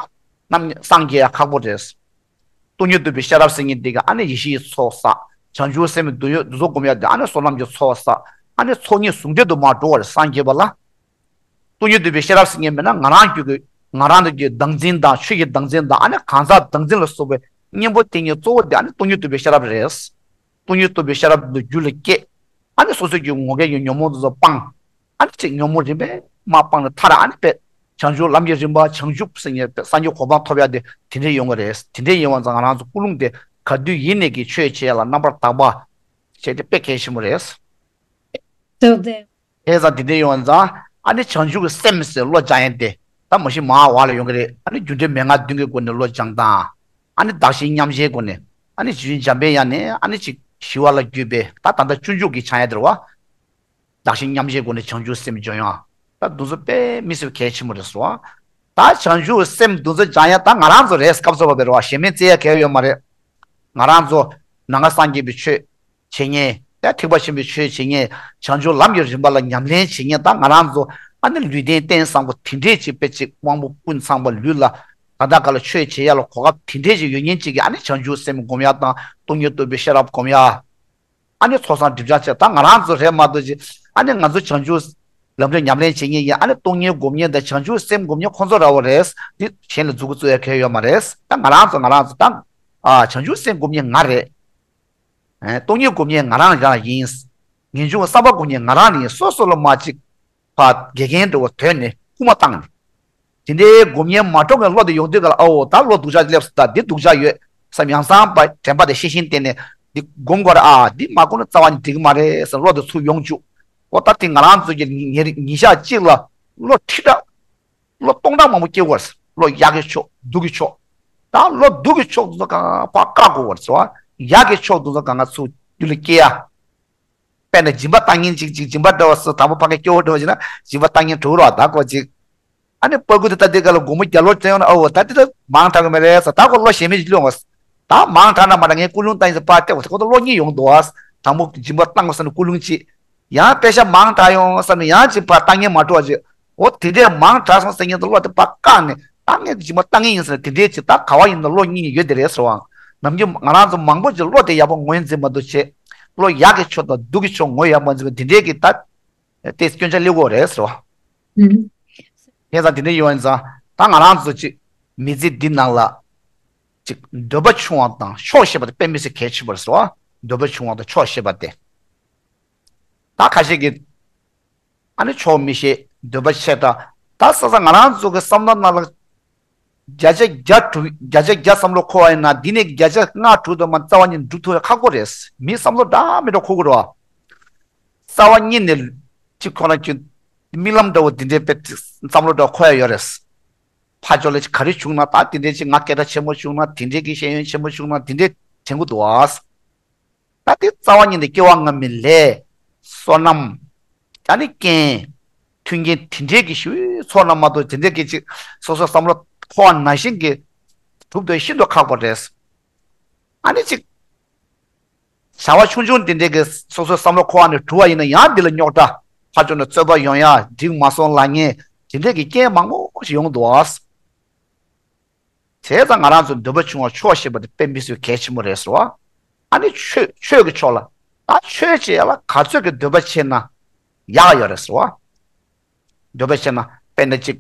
རྣམ་སངས་རྒྱས་ཡ་ཁག་པོ་རེད། སྟོང་ཉིད་རྟོགས་པའི་ཤེས་རབ་ཟེར་མཁན་དེ་ག་ཨ་ནི་ཡེ་ཤེས་ཀྱི་ཚོགས་བསགས། བྱང་ཆུབ་སེམས་ཀྱི་འདུ་ཡོད་འདུ་འཛོམས་སྒོམ་ཡ་དེ་ཨ་ནི་བསོད་ནམས་ཀྱི་ཚོགས་བསགས། ཨ་ནི་ཚོགས་གཉིས་ཟུང་འབྲེལ་དུ་མར་འགྲོ་བ་རེད་སངས་རྒྱས་པ་ལ། སྟོང་ཉིད་རྟོགས་པའི་ཤེས་རབ་ཟེར་མཁན་མེད་ན་ང་རང་རྒྱུད་ཀྱི་ང་རང་རྒྱུད་ཀྱི་བདག་འཛིན་དང་ཆོས་ཀྱི་བདག་འཛིན་དང་ཨ་ནི་གང་ཟག་བདག་འཛིན་ལ་སོགས་པའི་གཉེན་པོ་དེ་གཉིས་གཙོ་བོ་དེ་ཨ་ནི་སྟོང་ཉིད་རྟོགས་པའི་ཤེས་རབ་རེད། སྟོང་ཉིད་རྟོགས་པའི་ཤེས་རབ་འདི་རྒྱུད་ལ་སྐྱེས། ཨ་ནི་སོ་སོའི་རྒྱུད་ངོ་སྐལ་གྱི་ཉོན་མོངས་དེ་ཚོ་སྤངས། ཨ་ནི་ཅིག་ཉོན་མོངས་རིམ་པས་མར་སྤངས་ནས་མཐར་ཨ་ནི་པས་བྱང་ཆུབ་ལམ་གྱི་རིམ་པ་བྱང་ཆུབ་ཟེར་མཁན་པས་སངས་རྒྱས་གོ་འཕང་ཐོབ་ཡ་དེ་དེ་འདྲས་ཡོང་གི་རེད། དེ་འདྲས་ཡིན་པ་ཙང་ང་རང་ཚོ་ཀུན་སློང་དེ་ག་དུས་ཡིན་ནས་ཀྱི་ཆོས་བྱེད་ཡ་ལ་རྣམ་པར་དག་པ་བྱས་ཏེ་དཔེ་གལ་ཆེན་པོ་རེད། So then བྱས་ཙང་དེ་འདྲ་ཡོང་བ་ཙང་ཨ་ནི་བྱང་ཆུབ་ཀྱི་སེམས་ཟེར་བློ་སྦྱང་ཡས་དེ་ད་མ་གཞི་མར་བར་ལ་ཡོང་གི་རེད། ཨ་ནི་རྒྱུ་འབྲས་མན་ངག་བདུན་གྱི་སྒོ་ནས་བློ་སྦྱང་དང་། ཨ་ནི་བདག་གཞན་མཉམ་བརྗེའི་སྒོ་ནས་ཨ་ནི་རྗེ་བཙུན་འཇམ་པའི་དབྱངས་ནས་ཨ་ནི་ཅིག་ཞི་བ་ལྷ་བརྒྱུད་པའི་ད་ད་ལྟ་སྤྱོད་འཇུག་གི་འཆང་ཡས་དེ་རེད་བ། བདག་གཞན་མཉམ་བརྗེའི་སྒོ་ནས་བྱང་ཆུབ་སེམས་སྦྱོང་ཡ། ད་འདུ་འཛོམས་དཔེ་མི་སྲིད་པ་གལ་ཆེན་པོ་རེད་ཟེར་བ། ད་བྱང་ཆུབ་སེམས་འདུ་འཛོམས་སྦྱང་ཡ་ད་ང་རང་ཚོ་རེད། སྐབས་སུ་བབས་པའི་རེད་བ། གཞན་མའི་བཙལ་ཡ་གལ་ཡོད་མ་རེད། ང་རང་ཚོ་ནང་པ་སངས་རྒྱས་པའི་ཆོས་བྱེད་མཁན། ཡང་ཐེག་པ་ཆེན་པོའི་ཆོས་བྱེད་མཁན། བྱང་ཆུབ་ལམ་གྱི་རིམ་པ་ལ་ཉམས་ལེན་བྱེད་མཁན། ད་ང་རང་ཚོ་ཨ་ནི་ལུས་རྟེན་རྟེན་བཟང་པོ་དེ་འདྲས་ཅིག་དཔེ་ཅིག་དབང་པོ་ཀུན་ཚང་པ་ལུས་ལ་ད་ལྟ་ག་ལ་ཆོས་བྱེད་ཡ་ལ་གོ་སྐབས་དེ་འདྲས་ཅིག་ཡོད་མཁན་ཅིག་གིས་ཨ་ནི་བྱང་ཆུབ་སེམས་སྒོམ་ཡ་དང་སྟོང་ཉིད་རྟོགས་པའི་ཤེས་རབ་སྒོམ་ཡ། ཨ་ནི་ཚོགས་བསགས་སྒྲིབ་སྦྱང་བྱས། ད་ང་རང་ཚོ་རེད་མ་གཏོགས་ཅིག་ཨ་ནི་ང་ཚོ་བྱང་ཆུབ་ལམ་རིམ་ཉམས་ལེན་བྱེད་མཁན་ཡིན། ཨ་ནི་སྟོང་ཉིད་སྒོམ་མཁན་དང་བྱང་ཆུབ་སེམས་སྒོམ་མཁན་ཁོང་ཚོ་ར་བ་རེད། འདི་གཞན་ལ་མཛུབ་གུ་བཙུགས་ཡ་གལ་ཡོད་མ་རེད། ད་ང་རང་ཚོ་ང་རང་ཚོ་ད་ཨ་བྱང་ཆུབ་སེམས་སྒོམ་མཁན་ང་རེད། ཨ་སྟོང་ཉིད་སྒོམ་མཁན་ང་རང་རང་ཡིན། ངེས་འབྱུང་བསམ་པ་སྒོམ་མཁན་ང་རང་ཡིན། སོ་སོ་ལ་མ་ཅིག་ཕ་དགེ་རྒན་འདྲ་བོ་དོན་ནི་རྐུ་མ་བཏང་ནས། དེ་འདྲའི་སྒོམ་ཉན་མ་གྲོགས་ཀྱི་བློ་དེ་ཡོང་དུས་ག་ལ་ཨོ་ད་བློ་སྡུག་ཅག་སླེབས་སོང་། ད་འདི་སྡུག་ཅག་ཡོད་བསམ་ཡང་སང་པ་དྲན་པ་དེ་ཤེས་བཞིན་བསྟེན་ནས་འདི་སྒོམ་དགོས་ར། ཨ་འདི་མ་སྒོམ་ན་རྩ་བ་ནས་འགྲིག་གི་མ་རེད་བསམ་བློ་དེ་ཚུར་ཡོང་བཅུག་ཨོ་ད་དེ་ང་རང་ཚོ་གི་ཉེ་ཉིན་ཞག་གཅིག་ལ་བློ་ཁྲི་ཕྲག་བློ་སྟོང་ཕྲག་མང་པོ་སྐྱེ་དགོས་རེད། བློ་ཡག་གི་ཕྱོགས་སྡུག་གི་ཕྱོགས། ད་བློ་སྡུག་གི་ཕྱོགས་དེ་ཚོ་གང་ཕར་བཀག་དགོས་རེད་ཟེར་བ། ཡག་གི་ཕྱོགས་དེ་ཚོ་གང་ཚུར་རྒྱུད་ལ་སྐྱེ་ཡ། དཔེར་ན་སྦྱིན་པ་བཏང་མཁན་ཅིག་ཅིག་སྦྱིན་པ་འདྲ་བ་སུ་དང་པོ་ཕ་གི་སྐྱོ་བོ་འདྲ་བ་ཅིག་ན་སྦྱིན་པ་བཏང་མཁན་དྲུག་རོགས་ད་ཁོ་ཅིག་ཨ་ནི་ཕ་གུ་དེ་ད་དེ་ག་ལ་སྒོར་མོ་བརྒྱ་ལོར་བྱས་ཡོང་ན་ཨོ་ད་དེ་ད་མང་དྲགས་ཀྱི་མ་རེད་ཟེར། ད་ཁོ་བློ་ཞན་མི་ཅིག་སླེབས་འོང་། ད་མང་དྲགས་ན་མ་དྲགས་ངས་ཀུན་སློང་བཏང་ཡིན་ཟེར་པ་སྟེ་འོ་ད་ཁོ་ད་བློ་གཉིས་ཡོང་འདུག་ཨ། དང་པོ་སྦྱིན་པ་བཏང་དགོས་ཟེར་ནས་ཀུན་སློང་གཅིག་ཡང་པེ་ཤ་མང་དྲགས་ཡོང་ཟེར་ནས་ཡང་ཅིག་ཕར་བཏང་མཁན་མ་འགྲོ་བ་ཅིག་ཨོ་དེ་འདྲས་མང་དྲགས་སོང་ཟེར་མཁན་དེ་བློ་དེ་ཕར་བཀག་ནས་ད་ངས་སྦྱིན་པ་བཏང་མཁན་ཡིན་ཟེར་ནས་དེ་འདྲས་ཅིག་ད་ག་བ་ཡིན་ན་བློ་གཉིས་ཡོད་དེ་རེད་ཟེར་བ། ནམ་རྒྱུན་ང་རང་ཚོ་མང་པོ་ཅིག་བློ་དེ་ཡག་པོ་ངོས་འཛིན་མ་ཐུབ་བྱས། བློ་ཡག་གི་ཕྱོགས་དང་སྡུག་གི་ཕྱོགས་ངོས་ཡག་པོ་འཛིན་པ་དེ་འདྲས་ཀྱི་ད་དེ་སྐྱོན་ཆ་སླེབས་ཀྱི་ཡོད་རེད་ཟེར་བ། ཨུམ། དེ་ཙང་དེ་འདྲ་ཡོད་ཙང་ད་ང་རང་ཚོ་ཅིག་མི་ཚེ་འདི་ནང་ལ་ཅིག་འདོད་པ་ཆུང་བ་དང་ཆོག་ཤེས་པ་དེ་དཔེ་མི་སྲིད་གལ་ཆེན་པོ་རེད་ཟེར་བ། འདོད་པ་ཆུང་བ་དང་ཆོག་ཤེས་པ་དེ། ད་ཁ་ཤས་ཀྱིས་ཨ་ནི་ཆོག་མི་ཤེས། འདོད་པ་ཆེ་དྲགས། ད་ས་ས་ང་རང་ཚོ་གི་བསམ་བློ་ནང་ལ་བརྒྱ་ཆ་བརྒྱ་དྲུག་བརྒྱ་ཆ་བརྒྱ་བསམ་བློ་འཁོར་བ་ཡིན་ན་འདི་ནས་བརྒྱ་ཆ་ལྔ་དྲུག་དུ་མ་རྩ་བ་ཉིད་འགྲུབ་ཐུབ་ཡ་ཁག་པོ་རེད། མི་བསམ་བློ་འདྲ་མི་འདྲ་འཁོར་གི་རེད་བ། རྩ་བ་ཉིད་ནས་གཅིག་ཁོ་རང་ཁྱོད་རྨི་ལམ་འདྲ་བོ་འདི་འདྲའི་དཔེ་བསམ་བློ་འདྲ་འཁོར་ཡ་ཡོད་རེད། ཕར་ཕྱོགས་ལ་ག་རེ་བྱུང་ན་ད་དེ་འདྲའི་ཅིག་ང་སྐད་གྲགས་ཆེན་པོ་བྱུང་ན་དེ་འདྲའི་གི་ཤེས་ཡོན་ཆེན་པོ་བྱུང་ན་དེ་འདྲའི་དྲན་གི་འདུག་ཨ། ད་དེ་རྩ་བ་ཉིད་ནས་སྐྱེ་བ་སྔ་མའི་ལས། བསོད་ནམས། ད་ནི་རྐྱེན། མཐུན་རྐྱེན་དེ་འདྲའི་གི་ཞུ་ཚོགས་ན་མ་གཏོགས་དེ་འདྲའི་གི་ཅིག་སོ་སོ་བསམ་བློ་འཁོར་བ་ནང་བཞིན་གི་གྲུབ་འདོད་ཤིན་ཏུ་ཁག་པོ་རེད། ཨ་ནི་ཅིག་བྱ་བ་ཆུང་ཆུང་དེ་འདྲའི་གི་སོ་སོའི་བསམ་བློ་འཁོར་བ་ནས་གྲུབ་པ་ཡིན་ན་ཡང་འདི་ལ་རྙོག་དྲ། ཕར་ཕྱོགས་ནས་རྩོད་པ་ཡོང་ཡ། འགྲིག་མ་སོང་ལབ་མཁན་དེ་འདྲའི་གི་རྐྱེན་མང་པོ་ཞིག་ཡོང་འདུག་ཨ། བྱས་ཙང་ང་རང་ཚོ་འདོད་པ་ཆུང་བ་ཆོག་ཤེས་པ་དེ་དཔེ་མི་སྲིད་གལ་ཆེན་པོ་རེད་ཟེར་བ། ཨ་ནི་ཆོས་ཆོས་ཀྱི་ཕྱོགས་ལ་ད་ཆོས་བྱེད་ཡ་ལ་ག་ཚོད་ཀྱི་འདོད་པ་ཆེ་ན་ཡག་ཡོད་རེད་ཟེར་བ། འདོད་པ་ཆེ་ན་དཔེར་ན་ཅིག་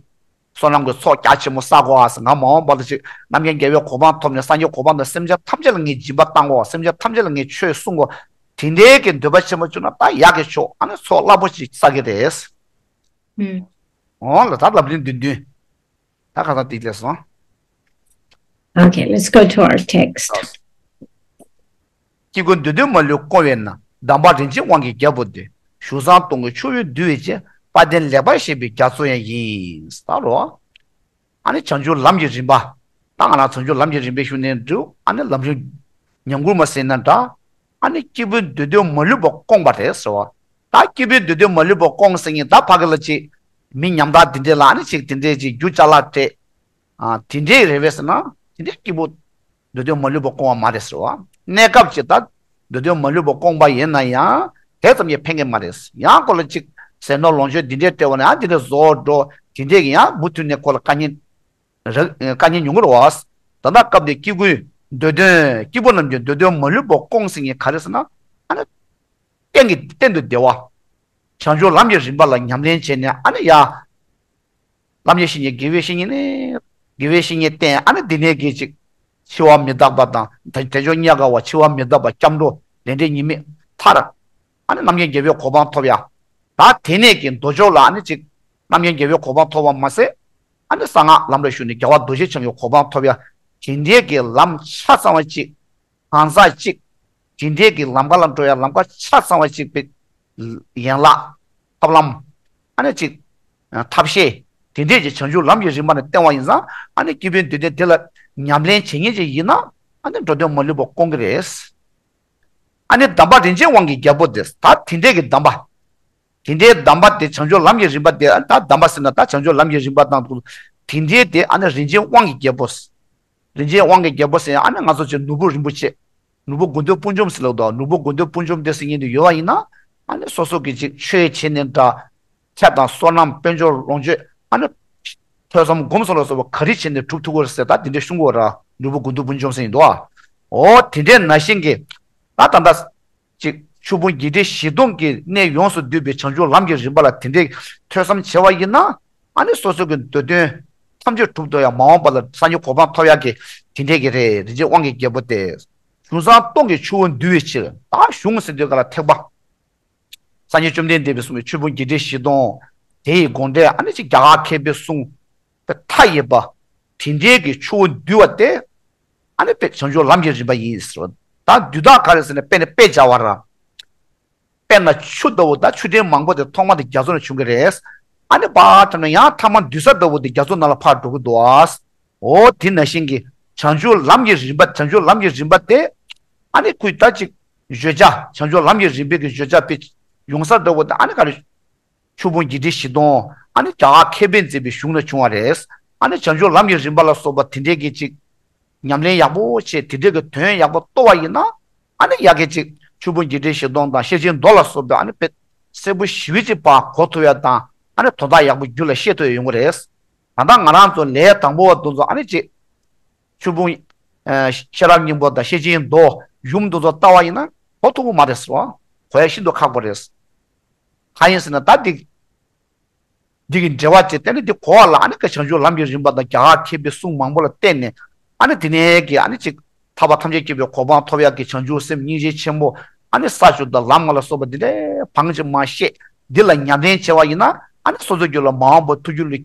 བསོད་ནམས་ཀྱི་ཚོགས་རྒྱ་ཆེན་པོ་བསགས་དགོས་ཨ་ཟེར། ང་མ་འོངས་པ་ལ་ཅིག་རྣམ་མཁྱེན་རྒྱལ་བའི་གོ་འཕང་ཐོབ་ནས་སངས་རྒྱས་གོ་འཕང་དང་སེམས་ཅན་ཐམས་ཅད་ལ་ངས་སྦྱིན་པ་བཏང་དགོས། སེམས་ཅན་ཐམས་ཅད་ལ་ངས་ཆོས་གསུང་དགོས། དེ་འདྲའི་གི་འདོད་པ་ཆེན་པོ་བྱུང་ན་ད་ཡག་གི་ཕྱོགས་ཨ་ནི་ཚོགས་རླབས་པོ་ཆེ་བསགས་ཀྱི་རེད། ཨུམ། འོང་ལ་ད་ལབ་རིམ་བདུན་བདུན། ད་ཁ་སང་དེ་ལས་སོང་། Okay, let's go to our text. སྐྱེ་དགུའི་འདོད་དོན་མ་ལུས་སྐོང་བས་ན། གདམས་པ་རིན་ཆེན་དབང་གི་རྒྱལ་པོ་འདི། བཞུགས་སངས་སྟོང་གི་མཆོད་འོས་འདུ་བའི་རྗེ། དཔལ་ལྡན་ལེགས་པར་བཤད་པའི་རྒྱ་མཚོ་ཡང་ཡིན། ད་རོ། ཨ་ནི་བྱང་ཆུབ་ལམ་གྱི་རིམ་པ། ད་ང་རང་བྱང་ཆུབ་ལམ་གྱི་རིམ་པའི་ཤུགས་ནས་འགྲོ། ཨ་ནི་ལམ་རིམ་ཉམས་མགུར་མ་ཟེར་ན་འདྲ། ཨ་ནི་སྐྱེས་བུའི་འདོད་དོན་མ་ལུས་པ་སྐོང་བ་རེད་ཟེར་བ། ད་སྐྱེས་བུའི་འདོད་དོན་མ་ལུས་པ་སྐོང་ཟེར་མཁན་ད་ཕ་གི་ལ་ཅིག་མི་ཉམ་ཐག་དེ་འདྲས་ལ་ཨ་ནི་ཅིག་དེ་འདྲས་ཅིག་རྒྱུ་ཅ་ལག་སྤྲད། ཨ་དེ་འདྲས་རེད་པས་ཟེར་ན་དེ་འདྲས་སྐྱེས་བུ་འདོད་དོན་མ་ལུས་པ་སྐོང་བ་མ་རེད་ཟེར་བ། གནས་སྐབས་ཅིག་ད་འདོད་དོན་མ་ལུས་པ་སྐོང་བ་ཡིན་ན་ཡང་དེ་ཙམ་གྱིས་ཕན་གྱི་མ་རེད། ཡང་ཁོ་ལ་ཅིག་ཟས་ནོར་ལོངས་སྤྱོད་འདི་འདྲས་སྤྲད་པ་ན་ཡང་འདི་འདྲས་བཟོ་འགྲོ། དེ་འདྲས་ཀྱི་ཡང་མུ་མཐུད་ནས་ཁོ་ལ་དཀའ་ངལ་རག་དཀའ་ངལ་ཉུང་གི་རེད་བ། ད་ལྟ་སྐབས་འདིར་སྐྱེ་དགུའི་འདོད་དོན་སྐྱེ་བོ་རྣམས་ཀྱི་འདོད་དོན་མ་ལུས་པ་སྐོང་ཟེར་མཁན་ག་རེ་ཟེར་ན། ཨ་ནི་གཏན་གྱི་གཏན་དུ་བདེ་བ། བྱང་ཆུབ་ལམ་གྱི་རིམ་པ་ལ་ཉམས་ལེན་བྱས་ནས་ཨ་ནི་ཡ། ལམ་གྱི་བཤེས་གཉེན་དགེ་བའི་བཤེས་གཉེན་ནི། དགེ་བའི་བཤེས་གཉེན་བསྟེན་ཨ་ནི་འདི་ནས་གི་ཅིག་འཆི་བ་མི་རྟག་པ་དང་དལ་འབྱོར་རྙེད་དཀའ་བ། འཆི་བ་མི་རྟག་པ། སྐྱབས་འགྲོ་ལས་འབྲས་ཉེས་དམིགས་ཐར། ཨ་ནི་རྣམ་མཁྱེན་རྒྱལ་བའི་གོ་འཕང་ཐོབ་ཡ། ད་དེ་ནས་ཀྱི་མདོ་ཕྱོགས་ལ་ཨ་ནི་ཅིག་རྣམ་མཁྱེན་རྒྱལ་བའི་གོ་འཕང་ཐོབ་པ་མ་ཟད། ཨ་ནི་གསང་སྔགས་ལམ་རེ་ཞུགས་ནས་རྒྱལ་བ་རྡོ་རྗེ་འཆང་གི་གོ་འཕང་ཐོབ་ཡ། དེ་འདྲའི་གི་ལམ་ཆ་ཚང་བ་ཅིག་གང་ཟག་ཅིག་དེ་འདྲའི་གི་ལམ་ཁ་ལ་འགྲོ་ཡ་ལམ་ཁ་ཆ་ཚང་བ་ཅིག་པའི་ཡན་ལག་ཐབས་ལམ། ཨ་ནི་ཅིག་ཐབས་ཤེས་དེ་འདྲའི་ཅིག་བྱང་ཆུབ་ལམ་གྱི་རིམ་པ་ནས་བསྟན་བ་ཡིན་ཙང་ཨ་ནི་སྐྱེས་བུའི་འདོད་དོན་དེ་ལ་ཉམས་ལེན་བྱེད་མཁན་ཅིག་ཡིན་ན་ཨ་ནི་འགྲོ་དོན་མ་ལུས་པ་སྐོང་གི་རེད། ཨ་ནི་གདམས་པ་རིན་ཆེན་དབང་གི་རྒྱལ་པོ་དེ་ད་དེ་འདྲའི་གི་གདམས་པ། དེ་འདྲའི་གདམས་པ་དེ་བྱང་ཆུབ་ལམ་གྱི་རིམ་པ་དེ་ད་གདམས་པ་ཟེར་ན་ད་བྱང་ཆུབ་ལམ་གྱི་རིམ་པ་དང་དེ་འདྲའི་དེ་ཨ་ནི་རིན་ཆེན་དབང་གི་རྒྱལ་པོ། རིན་ཆེན་དབང་གི་རྒྱལ་པོ་ཟེར་ཡང་ཨ་ནི་ང་ཚོ་ཅིག་ནོར་བུ་རིན་པོ་ཆེ། ནོར་བུ་དགོས་འདོད་དཔུང་འཇོམས་ཟེར་ལབ་དོ། ནོར་བུ་དགོས་འདོད་དཔུང་འཇོམས་དེ་ཟེར་མཁན་དེ་ཡོད་པ་ཡིན་ན་ཨ་ནི་སོ་སོ་གི་ཅིག་ཆོས་བྱེད་ནས་འདྲ། ཆབ་དང་བསོད་ནམས་དཔལ་འབྱོར་ལོངས་སྤྱོད་ཨ་ནི་ཐོས་བསམ་སྒོམ་གསུམ་ལ་སོགས་པ་ག་རེ་བྱས་ནས་སྒྲུབ་ཐུབ་ཀྱི་རེད་ཟེར་ད་དེ་འདྲའི་གསུང་གི་ཡོད་ར། ནོར་བུ་དགོས་འདོད་དཔུང་འཇོམས་ཟེར་ཡིན་དོ། འོ་དེ་འདྲའི་ནང་བཞིན་གྱི་ད་ད་ལྟ་ཅིག་ཆོས་ཕུང་བརྒྱད་ཁྲི་བཞི་སྟོང་གི་གནས་ཡོངས་སུ་བསྡུས་པའི་བྱང་ཆུབ་ལམ་གྱི་རིམ་པ་ལ་དེ་འདྲའི་ཐོས་བསམ་བྱས་པ་ཡིན་ན་ཨ་ནི་སོ་སོ་གི་འདོད་དོན་ཐམས་ཅད་གྲུབ་ཐུབ་ཡ། མ་འོངས་པ་ལ་སངས་རྒྱས་གོ་འཕང་ཐོབ་ཡ་གི་དེ་འདྲའི་གི་རེད། རིན་ཆེན་དབང་གི་རྒྱལ་པོ་དེ། གཞུང་བཟང་སྟོང་གི་ཆུ་བོ་འདུལ་བའི་ཕྱིར། ད་གཞུང་ཟེར་དུས་ག་ལ་ཐེག་པ། སངས་རྒྱས་བཅོམ་ལྡན་འདས་ཀྱིས་གསུངས་པའི་ཆོས་ཕུང་བརྒྱད་ཁྲི་བཞི་སྟོང་། དེ་ཡི་དགོངས་འགྲེལ་ཨ་ནི་ཅིག་རྒྱ་གར་མཁས་པའི་གསུང་པའི་མཐའ་ཡས་པ། དེ་འདྲའི་གི་ཆུ་བོ་འདུལ་བ་དེ་ཨ་ནི་དཔེ་བྱང་ཆུབ་ལམ་གྱི་རིམ་པ་ཡིན་ཟེར་བ། ད་འདུལ་སྟངས་ག་རེ་ཟེར་ན་དཔེ་ནི་དཔེ་སྦྱར་བ་ར། དཔེར་ན་ཆུ་ལྟ་བུ་ད་ཆུ་ཕྲན་མང་པོ་དེ་ཐོག་མ་དེ་རྒྱ་མཚོ་ནས་བྱུང་གི་རེད། ཨ་ནི་ཕར་ཐོན་ན་ཡང་ཐ་མ་འདུལ་ས་ལྟ་བུ་དེ་རྒྱ་མཚོ་ནང་ལ་ཕར་འགྲོ་གི་འདུག་ཨ། འོ་དེ་ནང་བཞིན་གྱི་བྱང་ཆུབ་ལམ་གྱི་རིམ་པ། བྱང་ཆུབ་ལམ་གྱི་རིམ་པ་དེ་ཨ་ནི་ཁོས་ད་ཅིག་བརྗོད་བྱ་བྱང་ཆུབ་ལམ་གྱི་རིམ་པའི་གི་བརྗོད་བྱ་དཔེ་ཡོང་ས་ལྟ་བུ་དེ་ཨ་ནི་ག་རེ། ཆོས་ཕུང་བརྒྱད་ཁྲི་བཞི་སྟོང་ཨ་ནི་རྒྱ་གར་མཁས་པས་མཛད་པའི་གཞུང་ལ་བྱུང་བ་རེད། ཨ་ནི་བྱང་ཆུབ་ལམ་གྱི་རིམ་པ་ལ་སོགས་པ་དེ་འདྲའི་གི་ཅིག་ཉམས་ལེན་ཡག་པོ་བྱས་དེ་འདྲའི་གི་དོན་ཡག་པོ་རྟོགས་པ་ཡིན་ན་ཨ་ནི་ཡག་གི་ཅིག་ཆོས་ཕུང་བརྒྱད་ཁྲི་བཞི་སྟོང་དང་ཤེར་ཕྱིན་མདོ་ལ་སོགས་པའི་ཨ་ནི་དཔེ་གསལ་པོ་ཞེ་པོ་ཅིག་ཕར་གོ་ཐུབ་ཡ་དང་ཨ་ནི་དོན་དག་ཡག་པོ་རྒྱུད་ལ་ཤེས་ཐུབ་ཡ་ཡོང་གི་རེད། ད་ལྟ་ང་རང་ཚོ་ལས་དང་པོ་བ་དེ་ཚོ་ཨ་ནི་ཅིག་ཆོས་ཕུང་ཨ་ཤེས་རབ་སྙིང་པོ་དང་ཤེར་ཕྱིན་མདོ་ཡུམ་དེ་ཚོ་ལྟ་བ་ཡིན་ན་གོ་ཐུབ་ཀྱི་མ་རེད་ཟེར་བ། གོ་ཡ་ཤིན་ཏུ་ཁག་པོ་རེད། གང་ཡིན་ཟེར་ན་ད་འདི་འདི་གི་འགྲེལ་བ་བྱས་ཏེ་ནི་འདི་གོ་བ་ལ་ཨ་ནི་ཀ་བྱང་ཆུབ་ལམ་གྱི་རིམ་པ་དང་རྒྱ་གར་མཁས་པའི་གསུང་མང་པོ་ལ་བརྟེན་ནས་ཨ་ནི་དེ་ནས་ཀྱི་ཨ་ནི་ཅིག་ཐར་པ་ཐམས་ཅད་མཁྱེན་པའི་གོ་འཕང་ཐོབ་ཡག་གི་བྱང་ཆུབ་སེམས་སྙིང་རྗེ་ཆེན་པོ་ཨ་ནི་ས་བཅུ་དང་ལམ་ལྔ་ལ་སོགས་པ་འདི་འདྲའི་བང་ཅིག་མ་བཤད། འདི་ལ་ཉམས་ལེན་བྱས་པ་ཡིན་ན་ཨ་ནི་སོ་སོ་རྒྱུད་ལ་མ་འོངས་པ་ཐུགས་རྒྱུད་ལ་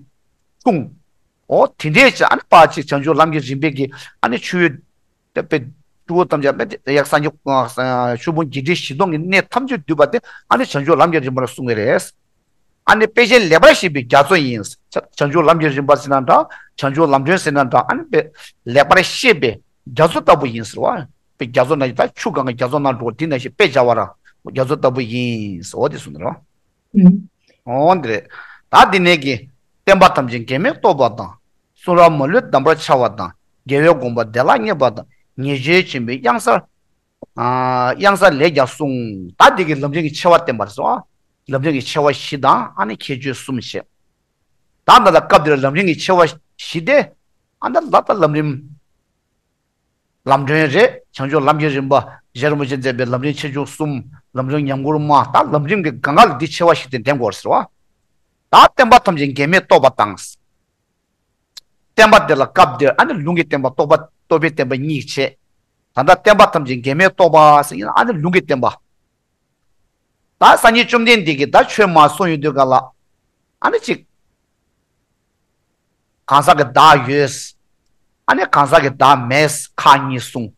འཁྲུངས། འོ་དེ་འདྲའི་ཅིག་ཨ་ནི་ཕར་ཅིག་བྱང་ཆུབ་ལམ་གྱི་རིམ་པའི་གི་ཨ་ནི་ཆུ་བོའི་དཔེ་ཆུ་བོ་ཐམས་ཅད་དཔེ་ཡག་སངས་རྒྱས་ཆོས་ཕུང་བརྒྱད་ཁྲི་བཞི་སྟོང་གི་གནས་ཐམས་ཅད་བསྡུས་པ་དེ་ཨ་ནི་བྱང་ཆུབ་ལམ་གྱི་རིམ་པ་ལ་གསུངས་པ་རེད། ཨ་ནི་དཔེ་ཅན་ལེགས་པར་བཤད་པའི་རྒྱ་མཚོ་ཡིན། བྱང་ཆུབ་ལམ་གྱི་རིམ་པ་ཟེར་ན་འདྲ། བྱང་ཆུབ་ལམ་སྒྲོན་ཟེར་ན་འདྲ། ཨ་ནི་དཔེ་ལེགས་པར་བཤད་པའི་རྒྱ་མཚོ་ལྟ་བུ་ཡིན་ཟེར་བ། དཔེ་རྒྱ་མཚོ་ནང་བཞིན་ད་ཆུ་གང་གི་རྒྱ་མཚོ་ནང་འགྲོ་དེ་ནང་བཞིན་དཔེ་བྱ་བ་ར་རྒྱ་མཚོ་ལྟ་བུ་ཡིན་ཟེར་བ་དེ་གསུངས་ནས་རོ། ཨུམ། འོ་འདི་རེད། ད་འདི་ནས་ཀྱི་བསྟན་པ་ཐམས་ཅད་འགལ་མེད་རྟོགས་པ་དང་། གསུང་རབ་མ་ལུས་གདམས་པར་འཆར་བ་དང་། རྒྱལ་བའི་དགོངས་པ་བདེ་བླག་བརྙེས་པ་དང་། ཉེས་སྤྱོད་ཆེན་པོའི་གཡང་སར། ཨ་གཡང་སར་ལས་ཀྱང་གསུངས། ད་འདི་གི་ལམ་རིམ་གྱི་ཆེ་བ་བསྟན་པར་སོ། ལམ་རིམ་གྱི་ཆེ་བ་བཞི་དང་ཨ་ནི་ཁྱད་ཆོས་གསུམ་བཤད། ད་ད་ལྟ་སྐབས་འདིར་ལམ་རིམ་གྱི་ཆེ་བ་བཞི་སྟེ། ཨ་ད་ལ་ད་ལམ་རིམ། ལམ་སྒྲོན་རེད། བྱང་ཆུབ་ལམ་གྱི་རིམ་པ་རྗེ་རིན་པོ་ཆེས་མཛད་པའི་ལམ་རིམ་ཆེ་ཆུང་གསུམ། ལམ་རིམ་ཉམས་མགུར་མ། ད་ལམ་རིམ་གྱི་སྒང་ག་ལ་འདི་ཆེ་བ་བཞི་སྟེ་འདོན་དགོས་ཟེར་བ། ད་བསྟན་པ་ཐམས་ཅད་འགལ་མེད་རྟོགས་པ་དང་། བསྟན་པ་འདི་ལ་སྐབས་འདིར་ཨ་ནི་ལུང་གི་བསྟན་པ་རྟོགས་པ་རྟོགས་པའི་བསྟན་པ་གཉིས་བྱས། ད་ལྟ་བསྟན་པ་ཐམས་ཅད་འགལ་མེད་རྟོགས་པ་ཟེར་ཡིན་ན་ཨ་ནི་ལུང་གི་བསྟན་པ། ད་སངས་རྒྱས་བཅོམ་ལྡན་འདས་ཀྱིས་ད་ཆོས་མ་གསུངས་ཡོང་དུས་ག་ལ། ཨ་ནི་གཅིག་གང་ཟག་གི་བདག་ཡོད། ཨ་ནི་གང་ཟག་གི་བདག་མེད་ཁག་གཉིས་གསུངས།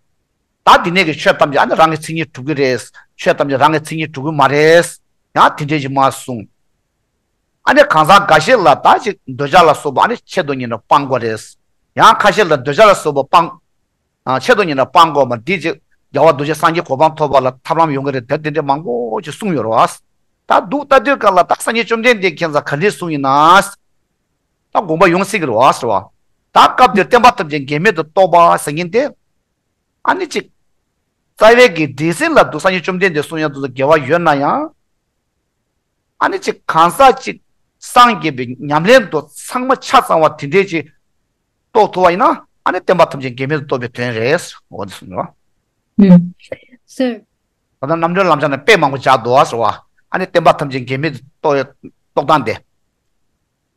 ད་འདི་ནས་ཀྱི་ཆོས་ཐམས་ཅད་ཨ་ནི་རང་གི་མཚན་ཉིད་གྲུབ་ཀྱི་རེད། ཆོས་ཐམས་ཅད་རང་གི་མཚན་ཉིད་གྲུབ་ཀྱི་མ་རེད། ཡང་དེ་འདྲས་ཀྱི་མ་གསུངས། ཨ་ནི་གང་ཟག་འགའ་ཞིག་ལ་ད་ཅིག་འདོད་ཆགས་ལ་སོགས་པ་ཨ་ནི་ཆེད་དུ་གཉེར་ནས་སྤང་དགོས་རེད། ཡང་ཁ་ཤས་ལ་འདོད་ཆགས་ལ་སོགས་པ་སྤང་། ཆེད་དུ་གཉེར་ན་སྤང་དགོས་པ་འདི་ཅིག་རྒྱལ་བ་རྡོ་རྗེ་སངས་རྒྱས་གོ་འཕང་ཐོབ་པ་ལ་ཐབས་ལམ་ཡོང་གི་རེད། དེ་དེ་འདྲ་མང་པོ་ཅིག་གསུངས་ཡོད་རེད་བ། ད་འདུག་ལྟ་དུས་ག་ལ་ད་སངས་རྒྱས་བཅོམ་ལྡན་འདས་ཁྱེད་ཚ་ག་འདྲས་གསུངས་ཡིན་ན། ད་དགོངས་པ་ཡོང་སྲིད་ཀྱི་རེད་བ་ཟེར་བ། ད་སྐབས་དེར་བསྟན་པ་ཐམས་ཅད་འགལ་མེད་དུ་རྟོགས་པ་ཟེར་མཁན་དེ། ཨ་ནི་ཅིག་རྩ་བའི་གི་སྒྲས་ཟིན་ལ་འདུག་སངས་རྒྱས་བཅོམ་ལྡན་འདས་གསུང་ཡང་དུ་འགལ་བ་ཡོད་ན་ཡང་། ཨ་ནི་ཅིག་གང་ཟག་ཅིག་སངས་རྒྱས་པའི་ཉམས་ལེན་དུ་ཚང་མ་ཆ་ཚང་བ་དེ་འདྲས་ཅིག་རྟོགས་ཐུབ་པ་ཡིན་ན་ཨ་ནི་བསྟན་པ་ཐམས་ཅད་འགལ་མེད་དུ་རྟོགས་པའི་དོན་རེད། འོ་འདི་གསུངས་ཡོད། ཨུམ། སོ། ད་ལྟ་རྣམ་གྲོལ་ལམ་སྦྱངས་ནས་དཔེ་མང་པོ་སྦྱར་འདུག་ཟེར་བ། ཨ་ནི་བསྟན་པ་ཐམས་ཅད་འགལ་མེད་དུ་རྟོགས་ཡོད་རྟོགས་སྟངས་དེ།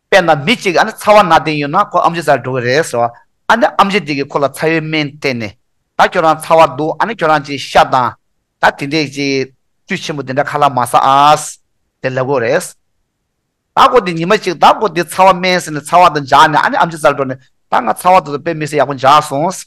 དཔེར་ན་མི་གཅིག་ཨ་ནི་ཚ་བ་ན་བསྡད་ཡོད་ན་ཁོ་ཨམ་ཆི་ཟ་འགྲོ་གི་རེད་ཟེར་བ། ཨ་ནི་ཨམ་ཆི་དེ་གིས་ཁོ་ལ་ཚ་བའི་སྨན་བསྟེན་ནས། ད་ཁྱོད་རང་ཚ་བ་འདུག་ཨ་ནི་ཁྱོད་རང་ཅིག་ཤ་དང་། ད་དེ་འདྲས་ཅིག་བཅུད་ཆེན་པོ་དེ་འདྲ་ཁ་ལག་མ་ཟ་ཨ། དེ་ལབ་དགོས་རེད། ད་ཁོ་དེ་ཉི་མ་གཅིག་ད་ཁོ་དེ་ཚ་བ་སྨན་ཟེར་ནས་ཚ་བ་དང་སྦྱར་ནས་ཨ་ནི་ཨམ་ཆི་ཟ་འགྲོ་ནས། ད་ང་ཚ་བ་དེ་ཚོ་དཔེ་མི་སྲིད་ཡག་པོ་སྦྱར་སོང་།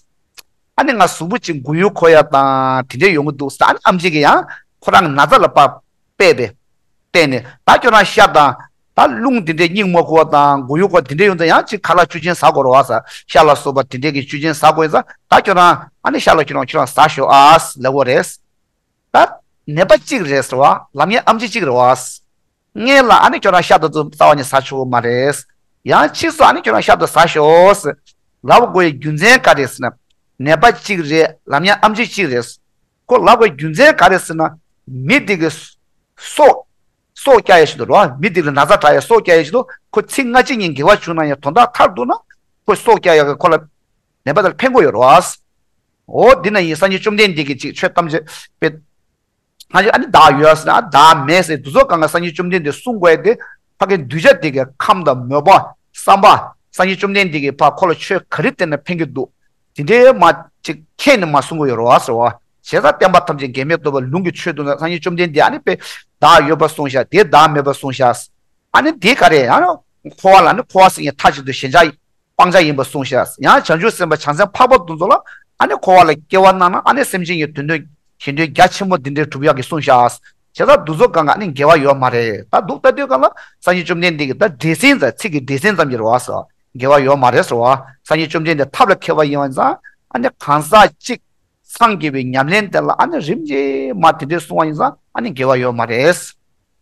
ཨ་ནི་ང་གཟུགས་པོ་གཅིག་མགོ་ཡུ་འཁོར་ཡ་དང་དེ་འདྲས་ཡོང་གི་འདུག་ཟེར། ཨ་ནི་ཨམ་ཆི་གིས་ཡང་ཁོ་རང་གི་ན་ཚ་ལ་ཕར་དཔེ་བལྟས་ནས། ད་ཁྱོད་རང་ཤ་དང་ད་རླུང་དེ་འདྲས་སྙིང་མ་ཁུག་པ་དང་མགོ་ཡུ་འཁོར་དེ་འདྲས་ཡོང་ཙང་ཡང་ཅིག་ཁ་ལག་བཅུད་ཅན་ཟ་དགོས་རེད་བ་ཟེར། ཤ་ལ་སོགས་པ་དེ་འདྲས་ཀྱི་བཅུད་ཅན་ཟ་དགོས་ཡིན་ཙང་ད་ཁྱོད་རང་ཨ་ནི་ཤ་ལ་ཁྱོད་རང་ཁྱོད་རང་ཟ་ཤོག་ཨ་ལབ་དགོས་རེད། ད་ནད་པ་གཅིག་རེད་ཟེར་བ། ལམ་ཡན་ཨམ་ཆི་གཅིག་རེད་བ། སྔོན་ལ་ཨ་ནི་ཁྱོད་རང་ཤ་དང་ཚ་བ་གཉིས་ཟ་ཆོག་གི་མ་རེད། ཡང་ཕྱིས་སུ་ཨ་ནི་ཁྱོད་རང་ཤ་དང་ཟ་ཤོག་ཟེར་ལབ་དགོས་ཡའི་རྒྱུ་མཚན་ག་རེ་ཟེར་ན། ནད་པ་གཅིག་རེད། ལམ་ཡན་ཨམ་ཆི་གཅིག་རེད། ཁོ་ལབ་དགོས་རྒྱུ་མཚན་ག་རེ་ཟེར་ན། མི་དེ་གི་སྲོག་སྲོག་སྐྱབས་ཡ་ཞིག་འདུག་རོ། མི་དེ་ལ་ན་ཚ་དྲག་ཡ་སྲོག་སྐྱབས་ཡ་ཞིག་འདུག་ཁོ་ཚེ་སྔ་ཕྱི་གཉིས་འགལ་བ་བྱུང་ན་ཡང་དོན་དག་མཐར་གཏུགས་ན་ཁོ་སྲོག་སྐྱབས་ཡ་གི་ཁོ་ལ་ནད་པ་དེ་ལ་ཕན་གྱི་ཡོད་རེད་བ། འོ་འདི་ན་ཡིན་སངས་རྒྱས་བཅོམ་ལྡན་འདས་ཀྱིས་ཅིག་ཆོས་ཐམས་ཅད་དཔེ། སྔ་ཕྱི་ཨ་ནི་བདག་ཡོད་ཟེར་ན་བདག་མེད་ཟེར་དུས་ཚོད་གང་ག་སངས་རྒྱས་བཅོམ་ལྡན་འདས་གསུང་དགོས་ཏེ། ཕ་གི་གདུལ་བྱ་དེ་གའི་ཁམས་དང་མོས་པ་བསམ་པ། སངས་རྒྱས་བཅོམ་ལྡན་འདས་ཀྱིས་ཕ་ཁོ་ལ་ཆོས་ག་རེ་བསྟན་ན་ཕན་གྱི་འདུག་དེ་འདྲའི་མ་ཅིག་མཁྱེན་ནས་མ་གསུང་གི་ཡོད་རེད་བ་ཟེར་བ། བྱས་ཙང་བསྟན་པ་ཐམས་ཅད་འགལ་མེད་རྟོགས་པའི་ལུང་གི་ཆོས་དུ་ན་སངས་རྒྱས་བཅོམ་ལྡན་འདས་ཨ་ནི་དཔེ་བདག་ཡོད་པ་གསུངས་ཤག་དེ་བདག་མེད་པ་གསུངས་ཤག་ཨ་ནི་དེ་ག་རེ་ཨ་ནི་འཁོར་བ་ལ་ནི་འཁོར་བ་ཟེར་མཁན་མཐའ་གཅིག་ཏུ་ཞེན་ཆགས་སྤང་བྱ་ཡིན་པར་གསུངས་ཤག་ཡང་བྱང་ཆུབ་སེམས་དཔའ་བྱང་སེམས་འཕགས་པ་དེ་ཚོ་ལ་ཨ་ནི་འཁོར་བ་ལ་སྐྱེ་བ་གནང་ན་ཨ་ནི་སེམས་ཅན་གྱི་དོན་དུ་གཞན་དོན་རྒྱ་ཆེན་པོ་འདི་འདྲའི་སྒྲུབ་ཡག་གི་གསུངས་ཤག་བྱས་ཙང་འདུ་ཚོགས་གང་ག་ཨ་ནི་འགལ་བ་ཡོད་མ་རེད། ད་འདུག་ལྟ་དུས་གང་ལ་སངས་རྒྱས་བཅོམ་ལྡན་འདས་ཀྱིས་ད་འགྲེལ་ཟིན་ཙམ་ཚིག་གི་འགྲེལ་ཟིན་ཙམ་གྱི་རེད་བ་ཟེར་བ། འགལ་བ་ཡོད་མ་རེད་ཟེར་བ། སངས་རྒྱས་བཅོམ་ལྡན་འདས་ཐབས་ལ་མཁས་པ་ཡིན་པ་ཙང་ཨ་ནི་གང་ཟག་གཅིག་སངས་རྒྱས་པའི་ཉམས་ལེན་དེ་ལ་ཨ་ནི་རིམ་གྱིས་མ་དེ་འདྲའི་གསུང་བ་ཡིན་ཙང་ཨ་ནི་འགལ་བ་ཡོད་མ་རེད།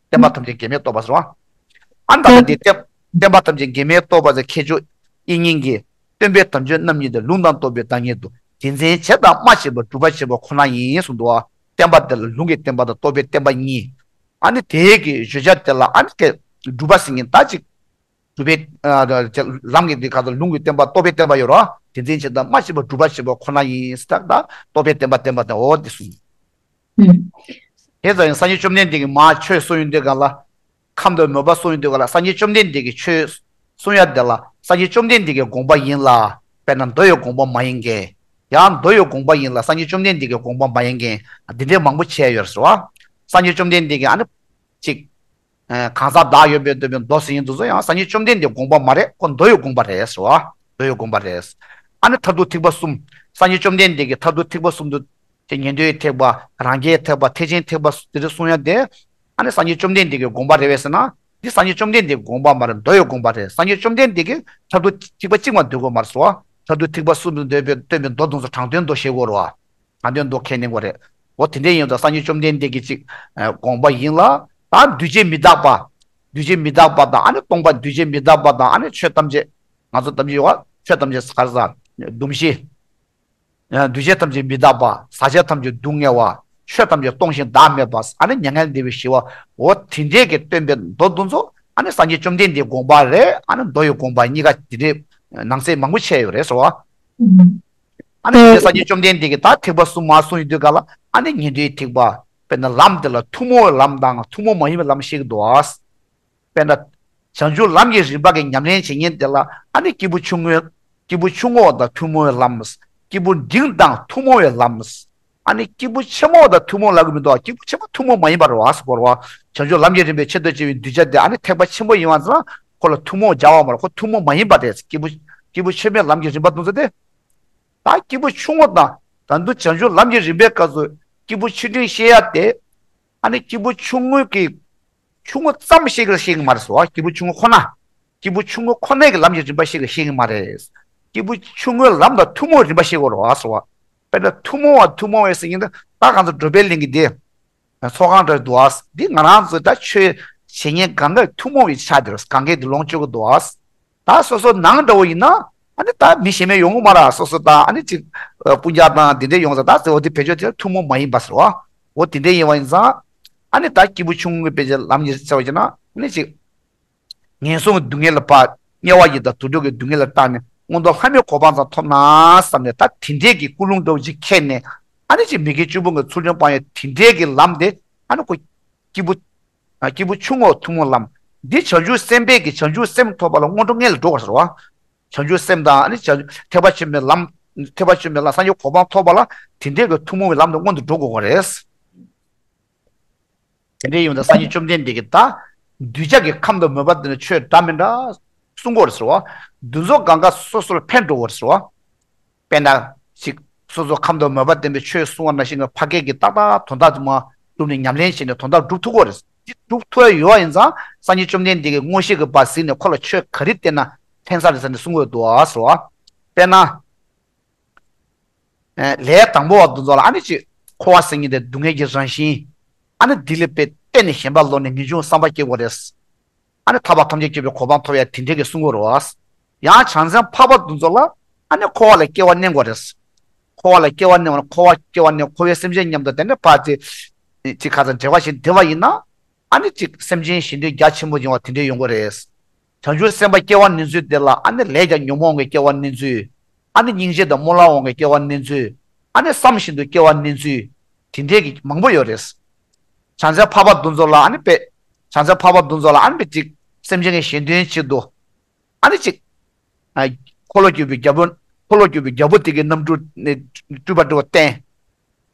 བསྟན་པ་ཐམས་ཅད་འགལ་མེད་རྟོགས་པ་ཟེར་བ། ཨ་ནི་ད་ལྟ་འདི་བསྟན་བསྟན་པ་ཐམས་ཅད་འགལ་མེད་རྟོགས་པ་ཟེར་མཁས་མཆོག་དབྱིག་གཉེན་གྱིས། སྟོན་པའི་དམ་ཆོས་རྣམ་གཉིས་ཏེ། ལུང་དང་རྟོགས་པའི་བདག་ཉིད་དོ། དེ་འཛིན་བྱེད་དང་སྨྲ་བྱེད་པ། སྒྲུབ་པ་བྱེད་པ་ཁོ་ན་ཡིན་གསུངས་འདུག་བ། བསྟན་པ་དེ་ལ་ལུང་གི་བསྟན་པ་དང་རྟོགས་པའི་བསྟན་པ་གཉིས། ཨ་ནི་དེའི་གི་བརྗོད་བྱ་དེ་ལ་ཨ་ནི་གི་སྒྲུབ་པ་ཟེར་མཁན་ད་ཅིག་སྒྲུབ་པའི་ཨ་ལམ་གྱི་འདི་ག་ཚོད་ལུང་གི་བསྟན་པ་རྟོགས་པའི་བསྟན་པ་ཡོད་རོ། དེ་འཛིན་བྱེད་དང་སྨྲ་བྱེད་པ། སྒྲུབ་པ་བྱེད་པ་ཁོ་ན་ཡིན་ཟེར་ད་རྟོགས་པའི་བསྟན་པ་བསྟན་པ་དང་འོ་དེ་གསུངས། ཨུམ། དེ་ཙམ་ཡང་སངས་རྒྱས་བཅོམ་ལྡན་འདས་ཀྱིས་མར་ཆོས་གསུང་ཡོང་དུས་གང་ལ། ཁམས་དང་མོས་པ་གསུང་ཡོང་དུས་གང་ལ་སངས་རྒྱས་བཅོམ་ལྡན་འདས་ཀྱིས་ཆོས་གསུང་ཡ་དེ་ལ་སངས་རྒྱས་བཅོམ་ལྡན་འདས་ཀྱི་དགོངས་པ་ཡིན་ལ། དཔེར་ན་མདོ་ཡི་དགོངས་པ་མ་ཡིན་མཁན། ཡང་མདོ་ཡི་དགོངས་པ་ཡིན་ལ་སངས་རྒྱས་བཅོམ་ལྡན་འདས་ཀྱི་དགོངས་པ་མ་ཡིན་མཁན་འདི་འདྲའི་མང་པོ་བྱས་ཡོད་རེད་ཟེར་བ། སངས་རྒྱས་བཅོམ་ལྡན་འདས་ཀྱིས་ཨ་ནི་གཅིག་ཨ་གང་ཟག་བདག་ཡོད་པའི་སྟོན་པའི་མདོ་ཟེར་མཁན་དེ་ཚོ་ཡང་སངས་རྒྱས་བཅོམ་ལྡན་འདས་དགོངས་པ་མ་རེད། ཁོ་མདོ་ཡི་དགོངས་པ་རེད་ཟེར་བ། མདོ་ཡི་དགོངས་པ་རེད། ཨ་ནི་མཐར་ཐུག་ཐེག་པ་གསུམ། སངས་རྒྱས་བཅོམ་ལྡན་འདས་ཀྱིས་མཐར་ཐུག་ཐེག་པ་གསུམ་དུ། དེ་ཉན་ཐོས་ཐེག་པ། རང་རྒྱལ་ཐེག་པ། ཐེག་ཆེན་ཐེག་པ་དེ་འདྲ་གསུང་ཡ་དེ། ཨ་ནི་སངས་རྒྱས་བཅོམ་ལྡན་འདས་ཀྱི་དགོངས་པ་རེད་པས་ཟེར་ན། འདི་སངས་རྒྱས་བཅོམ་ལྡན་འདས་ཀྱི་དགོངས་པ་མ་རེད། མདོ་ཡི་དགོངས་པ་རེད། སངས་རྒྱས་བཅོམ་ལྡན་འདས་ཀྱིས་མཐར་ཐུག་ཐེག་པ་གཅིག་མ་འདོད་དགོས་མ་རེད་ཟེར་བ། མཐར་ཐུག་ཐེག་པ་གསུམ་དུ་འདོད་པའི་སྟོན་པའི་མདོ་དེ་ཚོ་དྲང་དོན་མདོ་ཞེས་དགོས་རེད་བ། དྲང་དོན་མདོ་ཁས་ལེན་དགོས་རེད། འོ་དེ་འདྲ་ཡིན་ཙང་སངས་རྒྱས་བཅོམ་ལྡན་འདས་ཀྱི་གཅིག་དགོངས་པ་ཡིན་ལ། ད་འདུས་བྱས་མི་རྟག་པ། འདུས་བྱས་མི་རྟག་པ་དང་ཨ་ནི་སྟོང་པ་འདུས་བྱས་མི་རྟག་པ་དང་ཨ་ནི་ཆོས་ཐམས་ཅད། ང་ཚོ་ཐམས་ཅད་ཡོད་བ། ཆོས་ཐམས་ཅད་ག་རེ་ཟ། སྡོམ་བཞི། འདུས་བྱས་ཐམས་ཅད་མི་རྟག་པ། ཟག་བཅས་ཐམས་ཅད་སྡུག་བསྔལ་བ། ཆོས་ཐམས་ཅད་སྟོང་ཞིང་བདག་མེད་པ། ཨ་ནི་མྱ་ངན་འདས་པའི་ཞི་བ། འོ་དེ་འདྲས་ཀྱི་སྟོན་པའི་མདོ་འདི་ཚོ་ཨ་ནི་སངས་རྒྱས་བཅོམ་ལྡན་འདས་དགོངས་པ་རེད། ཨ་ནི་མདོ་ཡི་དགོངས་པ་གཉིས་ཀ་དེ་འདྲས་ནང་གསེས་མང་པོ་ཆད་ཡོད་རེད་ཟེར་བ། ཨ་ནི་དེ་འདྲས་སངས་རྒྱས་བཅོམ་ལྡན་འདས་ཀྱིས་ད་ཐེག་པ་གསུམ་མར་གསུངས་ཡོང་དུས་ག་ལ་ཨ་ནི་ཉན་ཐོས་ཐེག་པ། དཔེར་ན་ལམ་དེ་ལ་ཐུན་མོང་བའི་ལམ་དང་ཐུན་མོང་མ་ཡིན་པའི་ལམ་བཤད་ཀྱི་འདུག་ཨ། དཔེར་ན། བྱང་ཆུབ་ལམ་གྱི་རིམ་པ་གི་ཉམས་ལེན་བྱེད་མཁན་དེ་ལ་ཨ་ནི་སྐྱེས་བུ་ཆུང་ངུ། སྐྱེས་བུ་ཆུང་ངུ་དང་ཐུན་མོང་བའི་ལམ། སྐྱེས་བུ་འབྲིང་དང་ཐུན་མོང་བའི་ལམ། ཨ་ནི་སྐྱེས་བུ་ཆེན་མོ་དང་ཐུན་མོང་ལབ་ཀྱི་མི་འདུག་སྐྱེས་བུ་ཆེན་མོ་ཐུན་མོང་མ་ཡིན་པ་རེད་བ་ཟེར་གོ་རེད་བ། བྱང་ཆུབ་ལམ་གྱི་རིམ་པའི་ཆེད་དུ་བྱེད་པའི་གདུལ་བྱ་དེ་ཨ་ནི་ཐེག་པ་ཆེན་པོ་ཡིན་བ་ཙང་ཁོ་ལ་ཐུན་མོང་སྦྱར་བ་མ་རེད། ཁོ་ཐུན་མོང་མ་ཡིན་པ་རེད། སྐྱེས་བུ་སྐྱེས་བུ་ཆེན་མོའི་ལམ་གྱི་རིམ་པ་དེ་ཚོ་དེ། ད་སྐྱེས་བུ་ཆུང་ངུ་དང་ད་དུང་བྱང་ཆུབ་ལམ་གྱི་རིམ་པའི་སྐབས་སུ་སྐྱེས་བུ་ཆུང་འབྲིང་བཤད་ཡ་དེ། ཨ་ནི་སྐྱེས་བུ་ཆུང་ངུ་གི་ཆུང་ངུ་ཙམ་ཞིག་ལ་བཤད་ཀྱི་མ་རེད་ཟེར་བ། སྐྱེས་བུ་ཆུང་ངུ་ཁོ་ན། སྐྱེས་བུ་ཆུང་ངུ་ཁོ་ནའི་གི་ལམ་གྱི་རིམ་པ་ཞིག་ལ་བཤད་ཀྱི་མ་རེད། སྐྱེས་ སྐྱེས་བུ་ཆུང་ངུའི་ལམ་དང་ཐུན་མོང་རིམ་པ་ཤེས་དགོས་རེད་བ་ཟེར་བ། དཔེར་ན་ཐུན་མོང་བ་ཐུན་མོང་བའི་ཟེར་མཁན་དེ་ད་གང་ཚོ་འགྲོ་བའི་གླིང་གི་དེ། ཚོགས་ཁང་འདྲ་འདུག་ཨ། འདི་ང་རང་ཚོ་ད་ཆོས་བྱེད་མཁན་གང་ག་ཐུན་མོང་བའི་ཆ་དེར་གང་གས་འདི་ལོངས་སྤྱོད་ཀྱི་འདུག་ཨ། ད་སོ་སོ་ནང་འདྲ་བོ་ཡིན་ན་ཨ་ནི་ད་མི་གཞན་མ་ཡོང་གི་མ་རེད། སོ་སོ་ད་ཨ་ནི་ཅིག་སྤུན་ཀྱག་དང་འདི་འདྲས་ཡོང་ས་ད་ཟེར་བ་འདི་བེད་སྤྱོད་དེ་ཐུན་མོང་མ་ཡིན་པ་ཟེར་བ། འོ་དེ་འདྲས་ཡིན་བ་ཡིན་ཙང་ཨ་ནི་ད་སྐྱེས་བུ་ཆུང་ངུའི་དཔེ་ཆ་ལམ་གྱི་ཟེར་བ་ཡིན་ན་ཨ་ནི་ཅིག་ངན་སོང་གི་སྡུག་བསྔལ་ལ་ཕར་དམྱལ་བ་ཡི་དྭགས་དུད་འགྲོ་གི་སྡུག་བསྔལ་ལ་བལྟས་ནས་མངོན་མཐོ་ལྷ་མིའི་གོ་འཕང་ཙམ་ཐོབ་ན་བསམ་ནས་ད་དེ་འདྲས་ཀྱི་ཀུན་སློང་འདྲ་བོ་ཅིག་འཁྱེར་ནས་ཨ་ནི་ཅིག་མི་དགེ་བཅུ་སྤོང་གི་ཚུལ་ཁྲིམས་སྤང་ཡས་དེ་འདྲས་ཀྱི་ལམ་དེ་ཨ་ནི་ཁོ་སྐྱེས་བུ་ཨ་སྐྱེས་བུ་ཆུང་ངུའི་ཐུན་མོང་ལམ། འདི་བྱང་ཆུབ་སེམས་དཔའི་གི་བྱང་ཆུབ་སེམས་ཐོབ་པ་ལ་སྔོན་འགྲོ་ལྔ་ལ་འགྲོ་བར་ཟེར་བ། བྱང་ཆུབ་སེམས་དང་ཨ་ནི་བྱང་ཐེག་པ་ཆེན་པོའི་ལམ། ཐེག་པ་ཆེན་པོའི་ལམ་སངས་རྒྱས་གོ་འཕང་ཐོབ་པ་ལ་དེ་འདྲས་ཀྱི་ཐུན་མོང་གི་ལམ་དུ་སྔོན་དུ་འགྲོ་དགོས་པ་རེད། དེ་འདྲའི་ཡོང་དུས་སངས་རྒྱས་བཅོམ་ལྡན་འདས་ཀྱིས་ད་གདུལ་བྱ་གི་ཁམས་དང་མོས་པ་དེ་ནི་ཆོས་འདྲ་མི་འདྲ་གསུང་གི་ཡོད་རེད་ཟེར་བ། འདི་ཚོ་གང་ག་སོ་སོ་ལ་ཕན་འགྲོ་གི་ཡོད་རེད་ཟེར་བ། དཔེར་ན་ཅིག་སོ་སོ་ཁམས་དང་མོས་པ་ལྡན་པའི་ཆོས་གསུང་བ་ནང་བཞིན་གྱི་ཕ་སྐད་ཀྱི་ཏག་ཏག་དོན་དག་དེ་མ་བསྒྲུབས་ནས་ཉམས་ལེན་བྱས་ནས་དོན་དག་སྒྲུབ་ཐུབ་ཀྱི་ཡོད་རེད། དེ་སྒྲུབ་ཐུབ་ཡ་ཡོད་པ་ཡིན་ཙང་སངས་རྒྱས་བཅོམ་ལྡན་འདས་ཀྱིས་མངོན་ཤེས་ཀྱི་བར་གཟིགས་ནས་ཁོ་ལ་ཆོས་ག་རེ་བསྟན་ན་ཕན་ས་རེད་ཟེར་ནས་གསུང་གི་ཡོད་འདུག་ཟེར་བ། དཔེར་ན། ལས་དང་པོ་བ་འདི་ཚོ་ལ་ཨ་ནི་ཅིག་འཁོར་བ་ཟེར་མཁན་དེ་སྡུག་བསྔལ་གྱི་རང་བཞིན། ཨ་ནི་འདི་ལས་དཔེ་གཏན་ནས་ཞེན་པ་ལོག་ནས་ངེས་འབྱུང་བསམ་པ་སྐྱེ་དགོས་རེད། ཨ་ནི་ཐར་པ་ཐམས་ཅད་མཁྱེན་པའི་གོ་འཕང་ཐོབ་ཡ་དེ་འདྲས་ཀྱི་གསུང་གི་ཡོད་རེད་བ། ཡང་བྱང་སེམས་འཕགས་པ་འདི་ཚོ་ལ་ཨ་ནི་འཁོར་བ་ལ་སྐྱེ་བ་གནས་དགོས་རེད། འཁོར་བ་ལ་སྐྱེ་བ་གནས་པ་ན་འཁོར་བ་སྐྱེ་བ་གནས་འཁོར་བའི་སེམས་ཅན་མཉམ་དུ་དེ་འདྲ་ཕར་ཅིག་ཅིག་ཁ་ཚ་འབྲེལ་བ་ཞིག་འདི་བ་ཡིན་ན། ཨ་ནི་ཅིག་སེམས་ཅན་གཞན་དོན་རྒྱ་ཆེན་པོ་ཡོང་བ་དེ་འདྲས་ཡོང་གི་རེད། བྱང་ཆུབ་སེམས་དཔའ་སྐྱེ་བ་གནས་ཚུལ་དེ་ལ་ཨ་ནི་ལས་ཀྱང་ཉོན་མོངས་ཀྱི་སྐྱེ་བ་གནས་ཚུལ། ཨ་ནི་སྙིང་རྗེ་དང་སྨོན་ལམ་འོང་གི་སྐྱེ་བ་གནས་ཚུལ། ཨ་ནི་བསམ་བཞིན་དུ་སྐྱེ་བ་གནས་ཚུལ། དེ་འདྲས་ཀྱི་མང་པོ་ཡོད་རེད། བྱང་སེམས་འཕགས་པ་འདི་ཚོ་ལ་ཨ་ནི་དཔེ། བྱང་སེམས་འཕགས་པ་འདི་ཚོ་ལ་ཨ་ནི་དཔེ་ཅིག་སེམས་ཅན་གྱི་གཞན་དོན་ཆེད་དུ། ཨ་ནི་ཅིག་ཨ། འཁོར་ལོ་སྒྱུར་བའི་རྒྱལ་པོ། འཁོར་ལོ་སྒྱུར་བའི་རྒྱལ་པོ་དེ་གི་རྣམ་སྤྲུལ་ནས་སྤྲུལ་པ་འདྲ་བོ་བསྟན།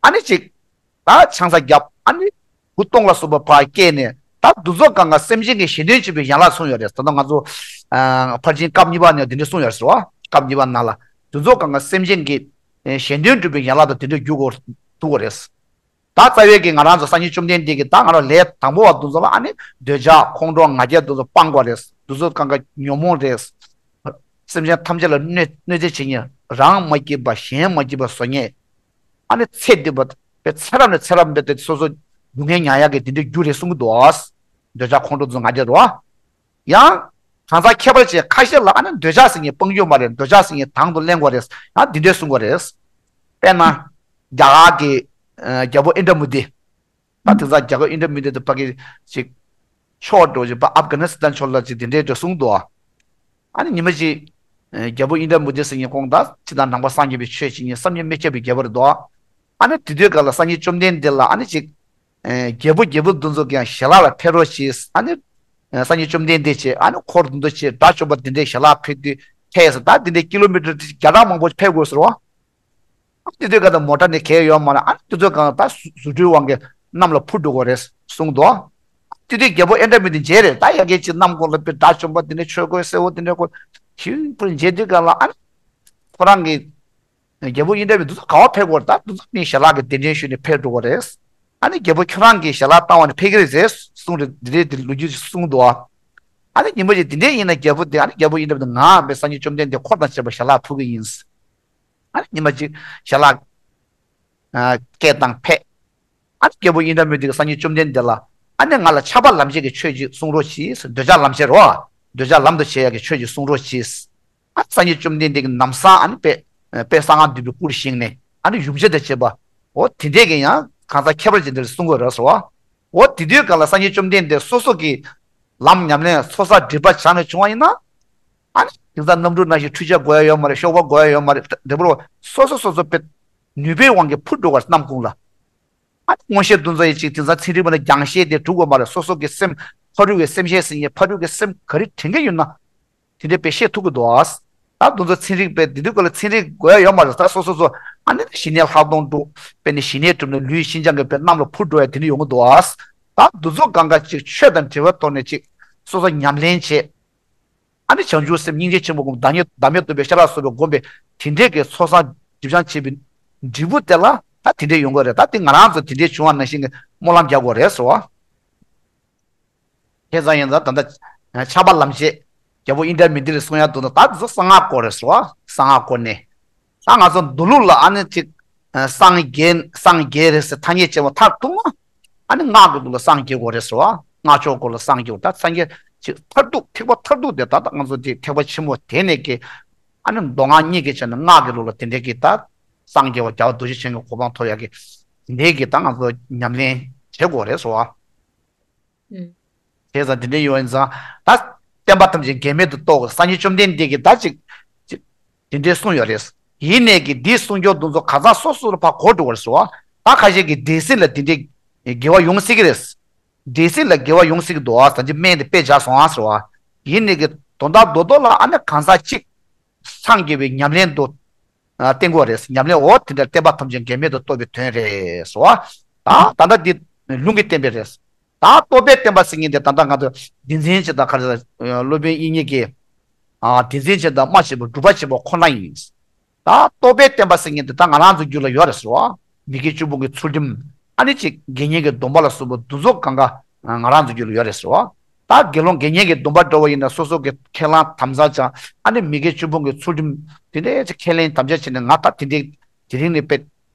ཨ་ནི་ཅིག་ད་ཆང་ས་བརྒྱབ། ཨ་ནི་བུ་སྟོང་ལ་སོགས་པ་ཕར་སྐྱེས་ནས་ད་འདི་ཚོ་གང་ག་སེམས་ཅན་གྱི་གཞན་དོན་བྱེད་པའི་ཡན་ལག་གསུངས་ཡོད་རེད། ད་ལྟ་ང་ཚོ་ཨ། ཕར་ཕྱིན་སྐབས་གཉིས་པ་ནས་འདི་འདྲ་གསུངས་ཡོད་རེད་ཟེར་བ། སྐབས་གཉིས་པ་ནང་ལ་འདི་ཚོ་གང་ག་སེམས་ཅན་གྱི་ཨ། གཞན་དོན་སྒྲུབ་པའི་ཡན་ལག་ཏུ་དེ་འདྲ་འགྱུར་དགོས་འདུག་གོ་རེད། ད་རྩ་བའི་གི་ང་རང་ཚོ་སངས་རྒྱས་བཅོམ་ལྡན་འདས་ཀྱིས་ད་ང་རང་ལས་དང་པོ་བ་འདི་ཚོ་ལ་ཨ་ནི་འདོད་ཆགས་ཁོང་ཁྲོ་ང་རྒྱལ་འདི་ཚོ་སྤང་དགོས་རེད། འདི་ཚོ་གང་ག་ཉོན་མོངས་རེད། སེམས་ཅན་ཐམས་ཅད་ལ་གནོད་གནོད་འཚེ་བྱེད་མཁན། རང་མ་སྐྱིད་པ་གཞན་མ་སྐྱིད་པ་བཟོ་མཁན། ཨ་ནི་ཚེ་འདི་པ་པའི་ཚེ་རབས་ནས་ཚེ་རབས་འདི་སོ་སོ་སྡུག་བསྔལ་མྱངས་ཡག་གི་དེ་འདྲའི་རྒྱུ་རེད་གསུང་གི་འདུག་འདོད་ཆགས་ཁོང་ཁྲོ་འཛུ་ང་རྒྱལ་རོ། ཡང་གང་ཟག་ཁྱད་པར་ཅན་ཁ་ཤས་ལ་ཨ་ནི་འདོད་ཆགས་ཟེར་མཁན་སྤང་རྒྱུ་མ་རེད། འདོད་ཆགས་ཟེར་མཁན་དང་དུ་ལེན་དགོས་རེད། ཡང་འདི་འདྲས་གསུང་དགོས་རེད། དཔེར་ན། རྒྱ་གར་གྱི་རྒྱལ་པོ་ཨིན་དྲ་མུ་ཏི། ད་དེང་སང་རྒྱལ་པོ་ཨིན་དྲ་མུ་ཏི་དེ་ཕ་གི་ཅིག་ཕྱོགས་འགྲོ་ཅིག་པ་ཨབ་གྷ་ནི་སི་ཐན་ཕྱོགས་ལ་ཅིག་དེ་འདྲའི་འགྲོ་གསུངས་འདུག་ཨ་ནི་ཉི་མ་ཅིག་རྒྱལ་པོ་ཨིན་དྲ་མུ་ཏི་ཟེར་མཁན་ཁོང་ད་ཅི་དང་ནང་པ་སངས་རྒྱས་པའི་ཆོས་བྱེད་མཁན་བསམ་གྱིས་མི་ཁྱབ་པའི་རྒྱལ་པོ་རེད་འདུག་ཨ་ནི་དེ་དུས་སྐབས་ལ་སངས་རྒྱས་བཅོམ་ལྡན་འདས་ལ་ཨ་ནི་ཅིག་རྒྱལ་པོ་རྒྱལ་པོ་འདི་ཚོ་གིས་ཞལ་ལག་ལ་ཕེབས་རོགས་གྱིས། ཨ་ནི་སངས་རྒྱས་བཅོམ་ལྡན་འདས་ཀྱིས་ཨ་ནི་འཁོར་འདི་ཚོ་ཆེ་དགྲ་བཅོམ་པ་འདི་འདྲའི་ཞལ་ལག་ཕེབས་དུས་ཐལ་ཟེར། ད་འདི་འདྲའི་ཀི་ལོ་མི་ཊར་བརྒྱ་ཕྲག་མང་པོ་ཕེབས་དགོས་ཟེར་བ། དེ་དུས་ག་ད་མོ་ཊ་ནི་གས་ཡོད་མ་རེད། ཨ་ནི་དེ་ཚོ་གང་ད་རྫུ་འཕྲུལ་དབང་གིས་གནམ་ལ་འཕུར་འགྲོ་གི་རེད་གསུངས་འདུག་དེ་དུས་རྒྱལ་པོ་ཨིན་དྲ་མུ་ཏི་མཇལ་རེད། ད་ཡ་གི་ཅིག་གནམ་སྒོ་ལ་དཔེ་དགྲ་བཅོམ་པ་དེ་འདྲ་ཆོས་གོས་སེར་པོ་དེ་འདྲ་གོན་ཞིག་འཕུར་མཇལ་དུས་ག་ལ་ཨ་ནི་ཁོ་རང་གི་རྒྱལ་པོ་ཨིན་དྲ་མུ་ཏི་འདི་ཚོ་ག་བ་ཕེབས་དགོས་རེད། ད་འདི་ཚོ་ནི་ཞལ་ལག་གི་གདན་འདྲེན་ཞུས་ནས་ཕེབས་འགྲོ་གི་རེད། ཨ་ནི་རྒྱལ་པོ་ཁྱོད་རང་གི་ཞལ་ལག་བཏང་བ་ནི་ཕེབས་ཀྱི་རེད་ཟེར་གསུངས་རེད། འདི་རེད་འདི་ལོ་རྒྱུས་གསུངས་འདུག་ཨ་ནི་ཉི་མ་ཞིག་དེ་འདྲས་ཡིན་ན་རྒྱལ་པོ་དེ་ཨ་ནི་རྒྱལ་པོ་ཨིན་དྲ་མུ་ཏི་ང་བས་སངས་རྒྱས་བཅོམ་ལྡན་འདས་འཁོར་དང་བཅས་པ་ཞལ་ལག་ཕུལ་གི་ཡིན། ཨ་ནི་ཉི་མ་གཅིག་ཞལ་ལག་ཨ་སྐད་བཏང་ཕེབས། ཨ་ནི་རྒྱལ་པོ་ཨིན་དྲ་མུ་ཏི་གིས་སངས་རྒྱས་བཅོམ་ལྡན་འདས་ལ་ཨ་ནི་ང་ལ་ཆགས་པ་ལམ་བྱེད་ཀྱི་ཆོས་ཅིག་གསུང་རོགས་གྱིས། འདོད་ཆགས་ལམ་བྱེད་རོ། འདོད་ཆགས་ལམ་དུ་བྱེད་ཡག་གི་ཆོས་ཅིག་གསུང་རོགས་གྱིས། ཨ་ནི་སངས་རྒྱས་བཅོམ་ལྡན་འདས་ཀྱིས་ལམ་སང་ཨ་ནི་དཔེ་དཔེ་གསང་སྔགས་འདུས་པའི་སྐུར་བཞེངས་ནས་ཨ་ནི་ཡུམ་ཆེན་དང་བཅས་པ། འོ་དེ་འདྲས་ཀྱི་ཡང་གང་ཟག་ཁྱད་པར་ཅན་དེར་གསུང་དགོས་རེད་ཟེར་བ། འོ་དེ་དུས་ག་ལ་སངས་རྒྱས་བཅོམ་ལྡན་འདས་སོ་སོ་གི་ལམ་ཉམས་ལེན་ཚོགས་བསགས་སྒྲིབ་པ་བྱང་ནས་བྱུང་བ་ཡིན་ན། ཨ་ནི་དེང་སང་གནམ་གྲུ་ནང་བཞིན་འཕྲུལ་ཆས་དགོས་ཡ་ཡོད་མ་རེད། གཤོག་པ་དགོས་ཡ་ཡོད་མ་རེད། དེ་འདྲ་བོ་སོ་སོ་སོ་སོ་དཔེ་ནུས་པའི་དབང་གིས་འཕུར་འགྲོ་བར་གནམ་ཁོངས་ལ། ཨ་ནི་མངོན་ཤེས་འདི་ཚོ་ཡི་ཅིག་དེང་སང་ཚན་རིག་པ་ནས་རྒྱང་ཤེལ་དེ་གྲུབ་དགོས་མ་རེད། སོ་སོ་གི་སེམས་ཕ་རོལ་གྱི་སེམས་ཤེས་ཟེར་མཁན་ཕ་རོལ་གྱི་སེམས་ག་རེ་དྲན་གྱི་ཡོད་ན། དེ་འདྲའི་དཔེ་ཤེས་ཐུབ་ཀྱི་འདུག་ཨ། ད་དེ་ཚོ་ཚན་རིག་པས་དེ་དུས་སྐབས་ལ་ཚན་རིག་དགོས་ཡ་ཡོད་མ་རེད། ད་སོ་སོ་སོ་ཨ་ནི་ཞི་གནས་ལྷག་མཐོང་དྲུག་དཔེ་ནི་ཞི་གནས་གྲུབ་ནས་ལུས་ཤིན་སྦྱངས་ཀྱི་དཔེ་གནམ་ལ་འཕུར་འགྲོ་ཡ་དེ་འདྲ་ཡོང་གི་འདུག་ཨ། ད་དེ་ཚོ་གང་ག་ཅིག་ཆོས་དང་འབྲེལ་བའི་ཐོག་ནས་ཅིག་སོ་སོ་ཉམས་ལེན་བྱེད། ཨ་ནི་བྱང་ཆུབ་སེམས་སྙིང་རྗེ་ཆེན་པོ་སྒོམ། བདག་ཉིད་བདག་མེད་རྟོགས་པའི་ཤེས་རབ་སོགས་པས་བསྒོམས་པའི་དེ་འདྲས་ཀྱི་ཚོགས་བསགས་སྒྲིབ་སྦྱང་བྱེད་པའི་འབྲས་བུ་དེ་ལ་ད་དེ་འདྲས་ཡོང་གི་རེད། ད་དེ་ང་རང་ཚོ་དེ་འདྲས་བྱུང་བ་ནང་བཞིན་གྱི་སྨོན་ལམ་རྒྱག་དགོས་རེད་ཟེར་བ། བྱས་ཙང་ཡིན་ཙང་ད་ལྟ་ཆགས་པ་ལམ་བྱེད་རྒྱལ་པོ་ཨིན་དྲ་མི་ཏི་ལ་གསུང་ཡ་འདུག་ན། ད་དེ་ཚོ་གསང་སྔགས་སྐོར་རེད་ཟེར་བ། གསང་སྔགས་སྐོར་ནས། ད་ང་ཚོ་མདོ་ལུགས་ལ་ཨ་ནི་ཅིག་ཨ་སངས་རྒྱས་སངས་རྒྱས་རེད་ཟེར་ཐ་སྙད་བྱས་པ་མཐར་ཐུག་ན། ཨ་ནི་སྔགས་ཀྱི་ཐོག་ལ་སངས་རྒྱས་དགོས་རེད་ཟེར་བ། སྔགས་ཕྱོགས་སྐོར་ལ་སངས་རྒྱས་དགོས། ད་སངས་རྒྱས་ཅིག་མཐར་ཐུག་ཐེག་པ་མཐར་ཐུག་དེ་ད་ལྟ་ང་ཚོ་ཅིག་ཐེག་པ་ཆེན་པོ་དེ་ནས་ཀྱི་ཨ་ནི་མདོ་སྔགས་གཉིས་ཀྱི་ཆ་ནས་སྔགས་ཀྱི་ལུགས་ལ་དེ་འདྲའི་གི་ད་སངས་རྒྱས་པ་རྒྱལ་བ་རྡོ་རྗེ་འཆང་གི་གོ་འཕང་ཐོབ་ཡག་གི་དེ་འདྲའི་གི་ད་ང་ཚོ་ཉམས་ལེན་བྱེད་དགོས་རེད་ཟེར་བ། ཨུ། བྱས་ཙང་དེ་འདྲ་ཡོད་ཙང་ད་བསྟན་པ་ཐམས་ཅད་འགལ་མེད་དུ་རྟོགས། སངས་རྒྱས་བཅོམ་ལྡན་འདས་ཀྱིས་ད་ཅིག་ཅིག་དེ་འདྲའི་གསུངས་ཡོད་རེད། ཡིན་ནས་ཀྱི་འདིའི་གསུང་སྐྱོར་འདུ་ཚོགས་གང་ཟག་སོ་སོ་ལ་ཕར་གོ་འགྲོ་བར་སོ། ད་ཁ་ཤས་ཀྱིས་འདྲེ་སྲིན་ལ་དེ་འདྲའི་དགེ་བ་ཡོང་སྲིད་ཀྱི་རེད། འདྲེ་སྲིན་ལ་དགེ་བ་ཡོང་སྲིད་ཀྱི་འདུག་ཨ་ད་ཅི་སྨན་དེ་དཔེ་བྱས་སོང་ཨ་ཟེར་བ། ཡིན་ནས་ཀྱི་དོན་དག་རྡོག་རྡོག་ལ་ཨ་ནི་གང་ཟག་གཅིག་སངས་རྒྱས་པའི་ཉམས་ལེན་དུ་ཨ་བསྟན་དགོས་རེད། ཉམས་ལེན་འོ་དེ་འདྲ་བསྟན་པ་ཐམས་ཅད་འགལ་མེད་དུ་རྟོགས་པའི་དོན་རེད་ཟེར་བ། ད་ད་ལྟ་འདི་ལུང་གིས་བསྟན་པ་རེད། ད་རྟོགས་པའི་བསྟན་པ་ཟེར་མཁན་དེ་ད་ལྟ་ང་ཚོ་དེ་འཛིན་བྱེད་དང་ག་རེ་ཟེར་སློབ་དཔོན་དབྱིག་གཉེན་གྱི་ཨ་དེ་འཛིན་བྱེད་དང་སྨྲ་བྱེད་པ་སྒྲུབ་པ་བྱེད་པ་ཁོ་ན་ཡིན། ད་རྟོགས་པའི་བསྟན་པ་ཟེར་མཁན་དེ་ད་ང་རང་ཚོ་རྒྱུད་ལ་ཡོད་རེད་ཟེར་བ། མི་དགེ་བཅུ་སྤོང་གི་ཚུལ་ཁྲིམས་ཨ་ནི་ཅིག་དགེ་བསྙེན་གྱི་སྡོམ་པ་ལ་སོགས་པ་འདུ་འཛོམས་གང་ག་ང་རང་ཚོ་རྒྱུད་ལ་ཡོད་རེད་ཟེར་བ། ད་དགེ་སློང་དགེ་བསྙེན་གྱི་སྡོམ་པ་འདྲ་བོ་ཡིན་ན་སོ་སོ་གི་ཁས་བླངས་དམ་བཅའ་བྱ། ཨ་ནི་མི་དགེ་བཅུ་སྤོང་གི་ཚུལ་ཁྲིམས་དེ་འདྲའི་ཅིག་ཁས་ལེན་དམ་བཅའ་བྱས་ནས་ང་ད་དེ་འདྲའི་དེ་རིང་ནས་དཔེ་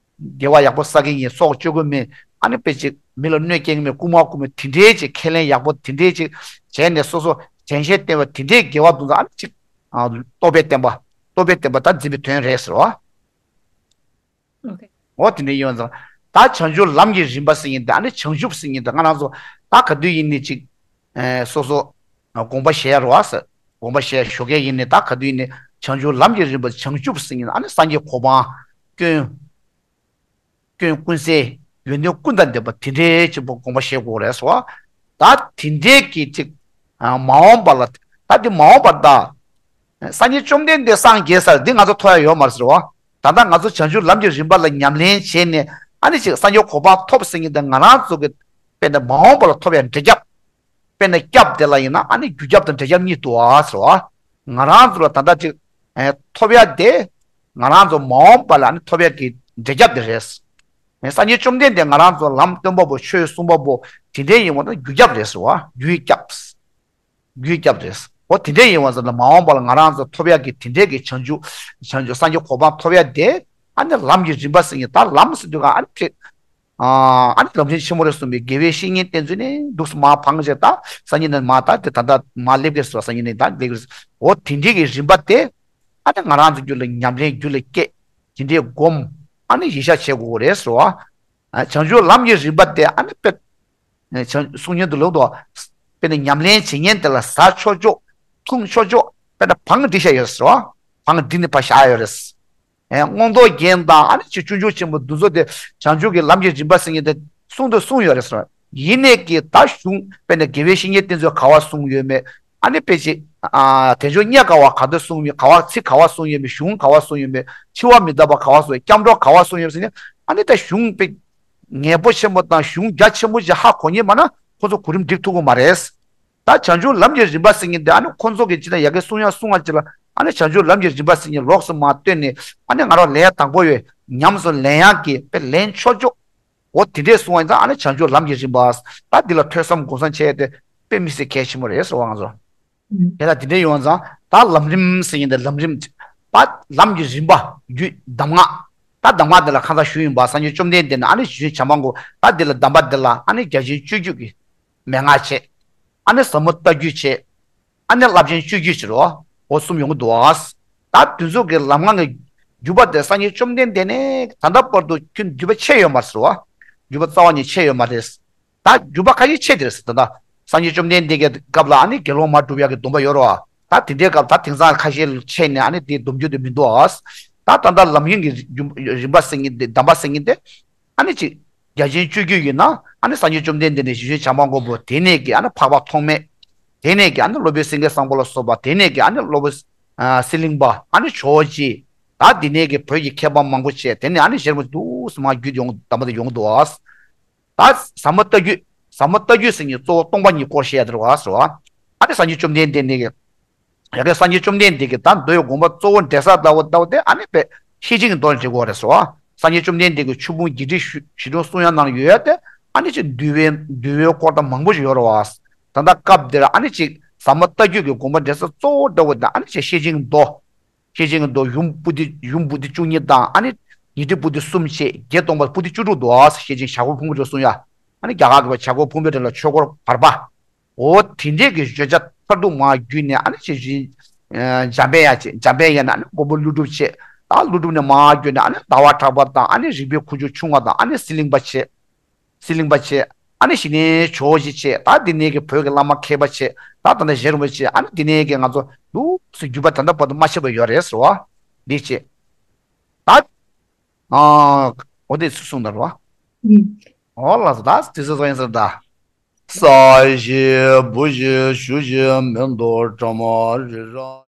དགེ་བ་ཡག་པོ་བསགས་ཀྱི་ཡིན། སྲོག་གཅོད་ཀྱི་མིན། ཨ་ནི་དཔེ་ཅིག་མི་ལ་གནོད་སྐྱེལ་གྱི་མིན། རྐུ་མ་རྐུ་མི་དེ་འདྲའི་ཅིག་ཁས་ལེན་ཡག་པོ་དེ་འདྲའི་ཅིག་བྱས་ནས་སོ་སོ་དྲན་ཤེས་བསྟེན་པ་དེ་འདྲའི་དགེ་བ་འདུག་ཙང་ཨ་ནི་ཅིག་ཨ་རྟོགས་པའི་བསྟན་པ། རྟོགས་པའི་བསྟན་པ་ད་འཛིན་པའི་དོན་རེད་ཟེར་བ། ཨོ་ཁེ། འོ་དེ་འདྲ་ཡིན་ཙང་ད་བྱང་ཆུབ་ལམ་གྱི་རིམ་པ་ཟེར་མཁན་དེ་ཨ་ནི་བྱང་ཆུབ་ཟེར་མཁན་དེ་ང་རང་ཚོ་ད་ག་དུས་ཡིན་ནའི་ཅིག་ཨེ་སོ་སོ་དགོངས་པ་བཞེས་ཡ་རེད་བ་ཟེར། དགོངས་པ་བཞེས་ཞོགས་ཀས་ཡིན་ནའི་ད་ག་དུས་ཡིན་ནའི་བྱང་ཆུབ་ལམ་གྱི་རིམ་པ་བྱང་ཆུབ་ཟེར་མཁན་ཨ་ནི་སངས་རྒྱས་གོ་འཕང་སྐྱོན། སྐྱོན་ཀུན་ཟད། ཡོན་ཏན་ཀུན་དང་ལྡན་པ་དེ་འདྲའི་ཅིག་པོ་དགོངས་པ་བཞེས་དགོས་རེད་ཟེར་བ། ད་དེ་འདྲའི་གི་ཅིག་ཨ་མ་འོངས་པ་ལ། ད་དེ་མ་འོངས་པ་ད། སངས་རྒྱས་བཅོམ་ལྡན་འདས་སངས་རྒྱས་ས་འདི་ང་ཚོ་ཐོབ་ཡ་ཡོད་མ་རེད་ཟེར་བ། ད་ལྟ་ང་ཚོ་བྱང་ཆུབ་ལམ་གྱི་རིམ་པ་ལ་ཉམས་ལེན་བྱས་ནས་ཨ་ནི་ཅིག་སངས་རྒྱས་གོ་འཕང་ཐོབ་ཟེར་མཁན་དེ་ང་རང་ཚོ་གི་དཔེར་ན་མ་འོངས་པ་ལ་ཐོབ་ཡ་འདྲེན་རྒྱབ། དཔེར་ན་སྐྱབས་དེ་ལ་ཡིན་ན་ཨ་ནི་རྒྱུ་རྒྱབ་དང་འབྲས་རྒྱབ་གཉིས་འདུག་ཨ་ཟེར་བ། ང་རང་ཚོ་ལ་ད་ལྟ་ཅིག་ཨེ་ཐོབ་ཡ་དེ་ང་རང་ཚོ་མ་འོངས་པ་ལ་ཨ་ནི་ཐོབ་ཡ་གི་འབྲས་རྒྱབ་དེ་རེད། ཨེ་སངས་རྒྱས་བཅོམ་ལྡན་འདས་ང་རང་ཚོ་ལམ་སྟོན་པ་པོ་ཆོས་གསུང་པ་པོ་དེ་འདྲའི་ཡིན་པ་ན་རྒྱུ་རྒྱབ་རེད་ཟེར་བ། རྒྱུའི་རྒྱབ། རྒྱུའི་རྒྱབ་རེད། འོ་དེ་འདྲའི་ཡིན་པ་ཙམ་ལ་མ་འོངས་པ་ལ་ང་རང་ཚོ་ཐོབ་ཡ་གི་དེ་འདྲའི་གི་བྱང་ཆུབ་བྱང་ཆུབ་སངས་རྒྱས་གོ་འཕང་ཐོབ་ཡ་དེ་ཨ་ནི་ལམ་གྱི་རིམ་པ་ཟེར་མཁན་ད་ལམ་ཟེར་དུས་ག་ཨ་ནི་ཨ་ནི་ལམ་རིམ་ཆེན་མོ་རེད་གསུངས་པའི་དགེ་བའི་བཤེས་གཉེན་བསྟེན་ཚུལ་ནི་འདུག་སེ་མར་བང་བྱས་ད་སང་ཉིན་ནས་མར་ད་དེ་ད་ལྟ་མར་སླེབས་ཀྱི་རེད་ཟེར་བ། སང་ཉིན་ནས་ད་སླེབས་ཀྱི་རེད་ཟེར། འོ་དེ་འདྲའི་གི་རིམ་པ་དེ་ཨ་ནི་ང་རང་ཚོ་རྒྱུད་ལ་ཉམས་ལེན་རྒྱུད་ལ་སྐྱེས། དེ་འདྲའི་སྒོམ། ཨ་ནི་ཡིད་ཤ་བྱེད་དགོས་རེད་ཟེར་བ། ཨ་བྱང་ཆུབ་ལམ་གྱི་རིམ་པ་དེ་ཨ་ནི་དཔེ་ཨ་བྱང་གསུང་མཁན་དུ་ལོག་འདུག་དཔེར་ན་ཉམས་ལེན་བྱེད་མཁན་དེ་ལ་ཟ་ཆོག་ཆོག་འཐུང་ཆོག་ཆོག་དཔེར་ན་བང་སྒྲིག་བྱས་ཡོད་ཟེར་བ། བང་སྒྲིག་ནས་ཕར་བཞག་ཡོད་རེད། ཨེ་མངོན་རྟོགས་རྒྱན་དང་ཨ་ནི་ཅིག་སྤྱོད་འཇུག་ཆེན་པོ་འདི་ཚོ་དེ་བྱང་ཆུབ་ཀྱི་ལམ་གྱི་རིམ་པ་ཟེར་མཁན་དེ་གསུང་དུ་གསུངས་ཡོད་རེད་ཟེར། ཡིན་ནའི་གི་ད་གཞུང་དཔེར་ན་དགེ་བའི་བཤེས་གཉེན་བསྟེན་ཚུལ་ག་བ་གསུངས་ཡོད་མེད། ཨ་ནི་དཔེ་ཅིག་ཨ་དལ་འབྱོར་རྙེད་དཀའ་བ་ག་འདྲ་གསུངས་ཡོད། ག་བ་ཚིག་ག་བ་གསུངས་ཡོད་མེད། གཞུང་ག་བ་གསུངས་ཡོད་མེད། འཆི་བ་མི་རྟག་པ་ག་བ་གསུངས་ཡོད། སྐྱབས་འགྲོ་ག་བ་གསུངས་ཡོད་ཟེར་ནས་ཨ་ནི་ད་གཞུང་དཔེ་ངེས་པོ་ཆེན་པོ་དང་གཞུང་རྒྱ་ཆེན་པོ་ཞིག་ཧ་གོ་མཁན་མེད་ན་ཁོ་ཚོ་གོ་རིམ་སྒྲིག་ཐུབ་ཀྱི་མ་རེད། ད་བྱང་ཆུབ་ལམ་གྱི་རིམ་པ་ཟེར་མཁན་དེ་ཨ་ནི་ཁོ་ཚོ་གིས་ཅི་ལྟར་ཡ་གི་གསུང་ཡ་གསུང་བ་ཅིག་ལ་ཨ་ནི་བྱང་ཆུབ་ལམ་གྱི་རིམ་པ་ཟེར་མཁན་ལོགས་སུ་མར་བཏོན་ནས་ཨ་ནི་ང་རང་ལན་དང་པོ་ཡོད། ཉམས་སུ་ལེན་ཡག་གི་དཔེ་ལེན་ཆོག་ཆོག་འོ་དེ་འདྲས་གསུང་བ་ཡིན་ཙང་ཨ་ནི་བྱང་ཆུབ་ལམ་གྱི་རིམ་པ། ད་འདི་ལ་ཐོས་བསམ་སྒོམ་གསུམ་བྱས་ཏེ་དཔེ་མི་སྲིད་གལ་ཆེན་པོ་རེད་ཟེར་བ་ང་ཚོ། དེ་ལ་དེ་འདྲས་ཡོང་ཙང་ད་ལམ་རིམ་ཟེར་མཁན་དེ་ལམ་རིམ་པ་ལམ་གྱི་རིམ་པ་རྒྱུད་གདམས་ངག་ད་གདམས་ངག་དེ་ལ་ཁ་སང་ཞུས་ཡིན་པ། སངས་རྒྱས་བཅོམ་ལྡན་འདས་ནས་ཨ་ནི་ཞུས་བྱ་མང་གོ་ད་འདི་ལ་གདམས་པ་འདི་ལ་ཨ་ནི་རྒྱ་ཆེན་སྤྱོད་བརྒྱུད་ཀྱི་མན་ངག་བྱས། ཨ་ནི་ཟབ་མོ་ལྟ་བརྒྱུད་བྱས། ཨ་ནི་རླབས་ཆེན་སྤྱོད་བརྒྱུད་བྱས་རོ། འོ་གསུམ་ཡོང་གི་འདུག་ཨ། ད་དེ་ཚོ་གི་ལམ་ངག་གི་བརྒྱུད་པ་དེ་སངས་རྒྱས་བཅོམ་ལྡན་འདས་ནས་ད་ལྟ་བར་དུ་ཁྱོན་བརྒྱུད་པ་ཆད་ཡོད་མ་རེད་ཟེར་བ། བརྒྱུད་པ་རྩ་བ་ནས་ཆད་ཡོད་མ་རེད། ད་བརྒྱུད་པ་ཁ་ཤས་ཆད་དེ་རེད་ཟེར། ད་ལྟ་སངས་རྒྱས་བཅོམ་ལྡན་འདས་ཀྱི་སྐབས་ལ་ཨ་ནི་དགེ་སློང་མར་སྒྲུབ་ཡག་གི་སྡོམ་པ་ཡོད་རེད་བ། ད་དེ་འདྲའི་སྐབས་ད་དེང་སང་ཁ་ཤས་ཆད་ནས་ཨ་ནི་དེའི་སྡོམ་རྒྱུན་དེ་མི་འདུག་ཨ། ད་ད་ལྟ་ལམ་ཡིན་གྱི་རྒྱུ་རིམ་པ་ཟེར་མཁན་དེ་གདམས་པ་ཟེར་མཁན་དེ་ཨ་ནི་ཅིག་རྒྱ་ཆེན་སྤྱོད་བརྒྱུད་ཡིན་ན་ཨ་ནི་སངས་རྒྱས་བཅོམ་ལྡན་འདས་ནས་ཞུ་ཆེན་བྱམས་པ་མགོན་པོ། དེ་ནས་ཀྱི་ཨ་ནི་འཕགས་པ་ཐོགས་མེད། དེ་ནས་ཀྱི་ཨ་ནི་སློབ་དཔོན་སེང་གེ་བཟང་པོ་ལ་སོགས་པ། དེ་ནས་ཀྱི་ཨ་ནི་སློབ་དཔོན་ཨ་གསེར་གླིང་པ། ཨ་ནི་ཇོ་བོ་རྗེ། ད་འདི་ནས་ཀྱི་བོད་ཀྱི་མཁས་པ་མང་པོ་བྱས། དེ་ནས་ཨ་ནི་ཞལ་མ་འདུག་སེ་མར་བརྒྱུད་ཡོང་གདམས་པ་དེ་ཡོང་གི་འདུག་ཨ། ད་ཟབ་མོ་ལྟ་བརྒྱུད། ཟབ་མོ་ལྟ་བརྒྱུད་ཟེར་མཁན་གཙོ་བོ་སྟོང་པ་ཉིད་སྐོར་བཤད་ཡ་དེ་རེད་བ་ཟེར་བ། ཨ་ནི་སངས་རྒྱས་བཅོམ་ལྡན་འདས་ནས་ཀྱི་ཡ་གི་སངས་རྒྱས་བཅོམ་ལྡན་འདས་ཀྱི་ད་མདོ་ཡི་དགོངས་པ་གཙོ་བོ་འགྲེལ་ས་ལྟ་བུ་ལྟ་བུ་དེ་ཨ་ནི་དཔེ་ཤེར་ཕྱིན་གྱི་མདོ་ལ་འགྲེལ་དགོས་རེད་ཟེར་བ། སངས་རྒྱས་བཅོམ་ལྡན་འདས་ཀྱི་ཆོས་ཕུང་བརྒྱད་ཁྲི་བཞི་བཞི་སྟོང་གསུང་ཡ་ནང་ཡོད་ཡ་དེ་ཨ་ནི་ཅིག་འདུལ་བའི་འདུལ་བའི་སྐོར་དང་མང་པོ་ཞིག་ཡོད་རེད་བ། ད་ལྟ་སྐབས་འདིར་ཨ་ནི་ཅིག་ཟབ་མོ་ལྟ་བརྒྱུད་ཀྱི་དགོངས་པ་འགྲེལ་ས་གཙོ་བོ་ལྟ་བུ་དེ་ཨ་ནི་ཅིག་ཤེར་ཕྱིན་གྱི་མདོ། ཤེར་ཕྱིན་གྱི་མདོ་ཡུམ་པོ་ཏི་ཡུམ་པོ་ཏི་བཅུ་གཉིས་དང་ཨ་ནི་ཉི་ཁྲི་པོ་ཏི་གསུམ་བྱས། བརྒྱད་སྟོང་པ་པོ་ཏི་བཅུ་དྲུག་འདུག་ཟེར། ཤེར་ཕྱིན་བྱ་རྒོད་ཕུང་པོའི་རི་གསུང་ཡ། ཨ་ནི་རྒྱ་གར་གྱི་བྱ་རྒོད་ཕུང་པོའི་རི་ལ་ཆོས་འཁོར་བར་པ། འོ་དེ་འདྲས་ཀྱི་བརྗོད་བྱ་མཐར་ཐུག་མར་བརྒྱུད་ནས་ཨ་ནི་ཤེར་ཕྱིན་འཇམ་དཔལ་དབྱངས་བྱས། འཇམ་དཔལ་དབྱངས་ནས་ཨ་ནི་མགོན་པོ་ཀླུ་སྒྲུབ་བྱས། ད་ཀླུ་སྒྲུབ་ནས་མར་བརྒྱུད་ནས་ཨ་ནི་ཟླ་བ་གྲགས་པ་དང་ཨ་ནི་རིག་པའི་ཁུ་བྱུག་ཆུང་བ་དང་ཨ་ནི་གསེར་གླིང་པ་བྱས། གསེར་གླིང་པ་བྱས། ཨ་ནི་གཞི་ནས་ཇོ་བོ་རྗེ་བྱས། ད་འདི་ནས་ཀྱི་བོད་ཀྱི་བླ་མ་མཁས་པ་བྱས། ད་ད་ལྟ་གཞན་རིན་པོ་ཆེ། ཨ་ནི་འདི་ནས་ཀྱི་ང་ཚོ་ལུགས་སུ་བརྒྱུད་པ་ད་ལྟ་བར་དུ་མ་ཆད་པ་ཡོད་རེད་ཟེར་བ། འདི་བྱས། ད་ཨ་འོ་དེ་ཚོ་གསུངས་ད་རེད་བ། ཨུམ། འོ་ལགས་སོ། ད་དེ་ཚོ་ཚོ་ཡིན་ཟེར་ད། ས་གཞི་བུ་གཞི་ཞུ་གཞི་མེ་ཏོག་བཀྲ་མ་རི་ར།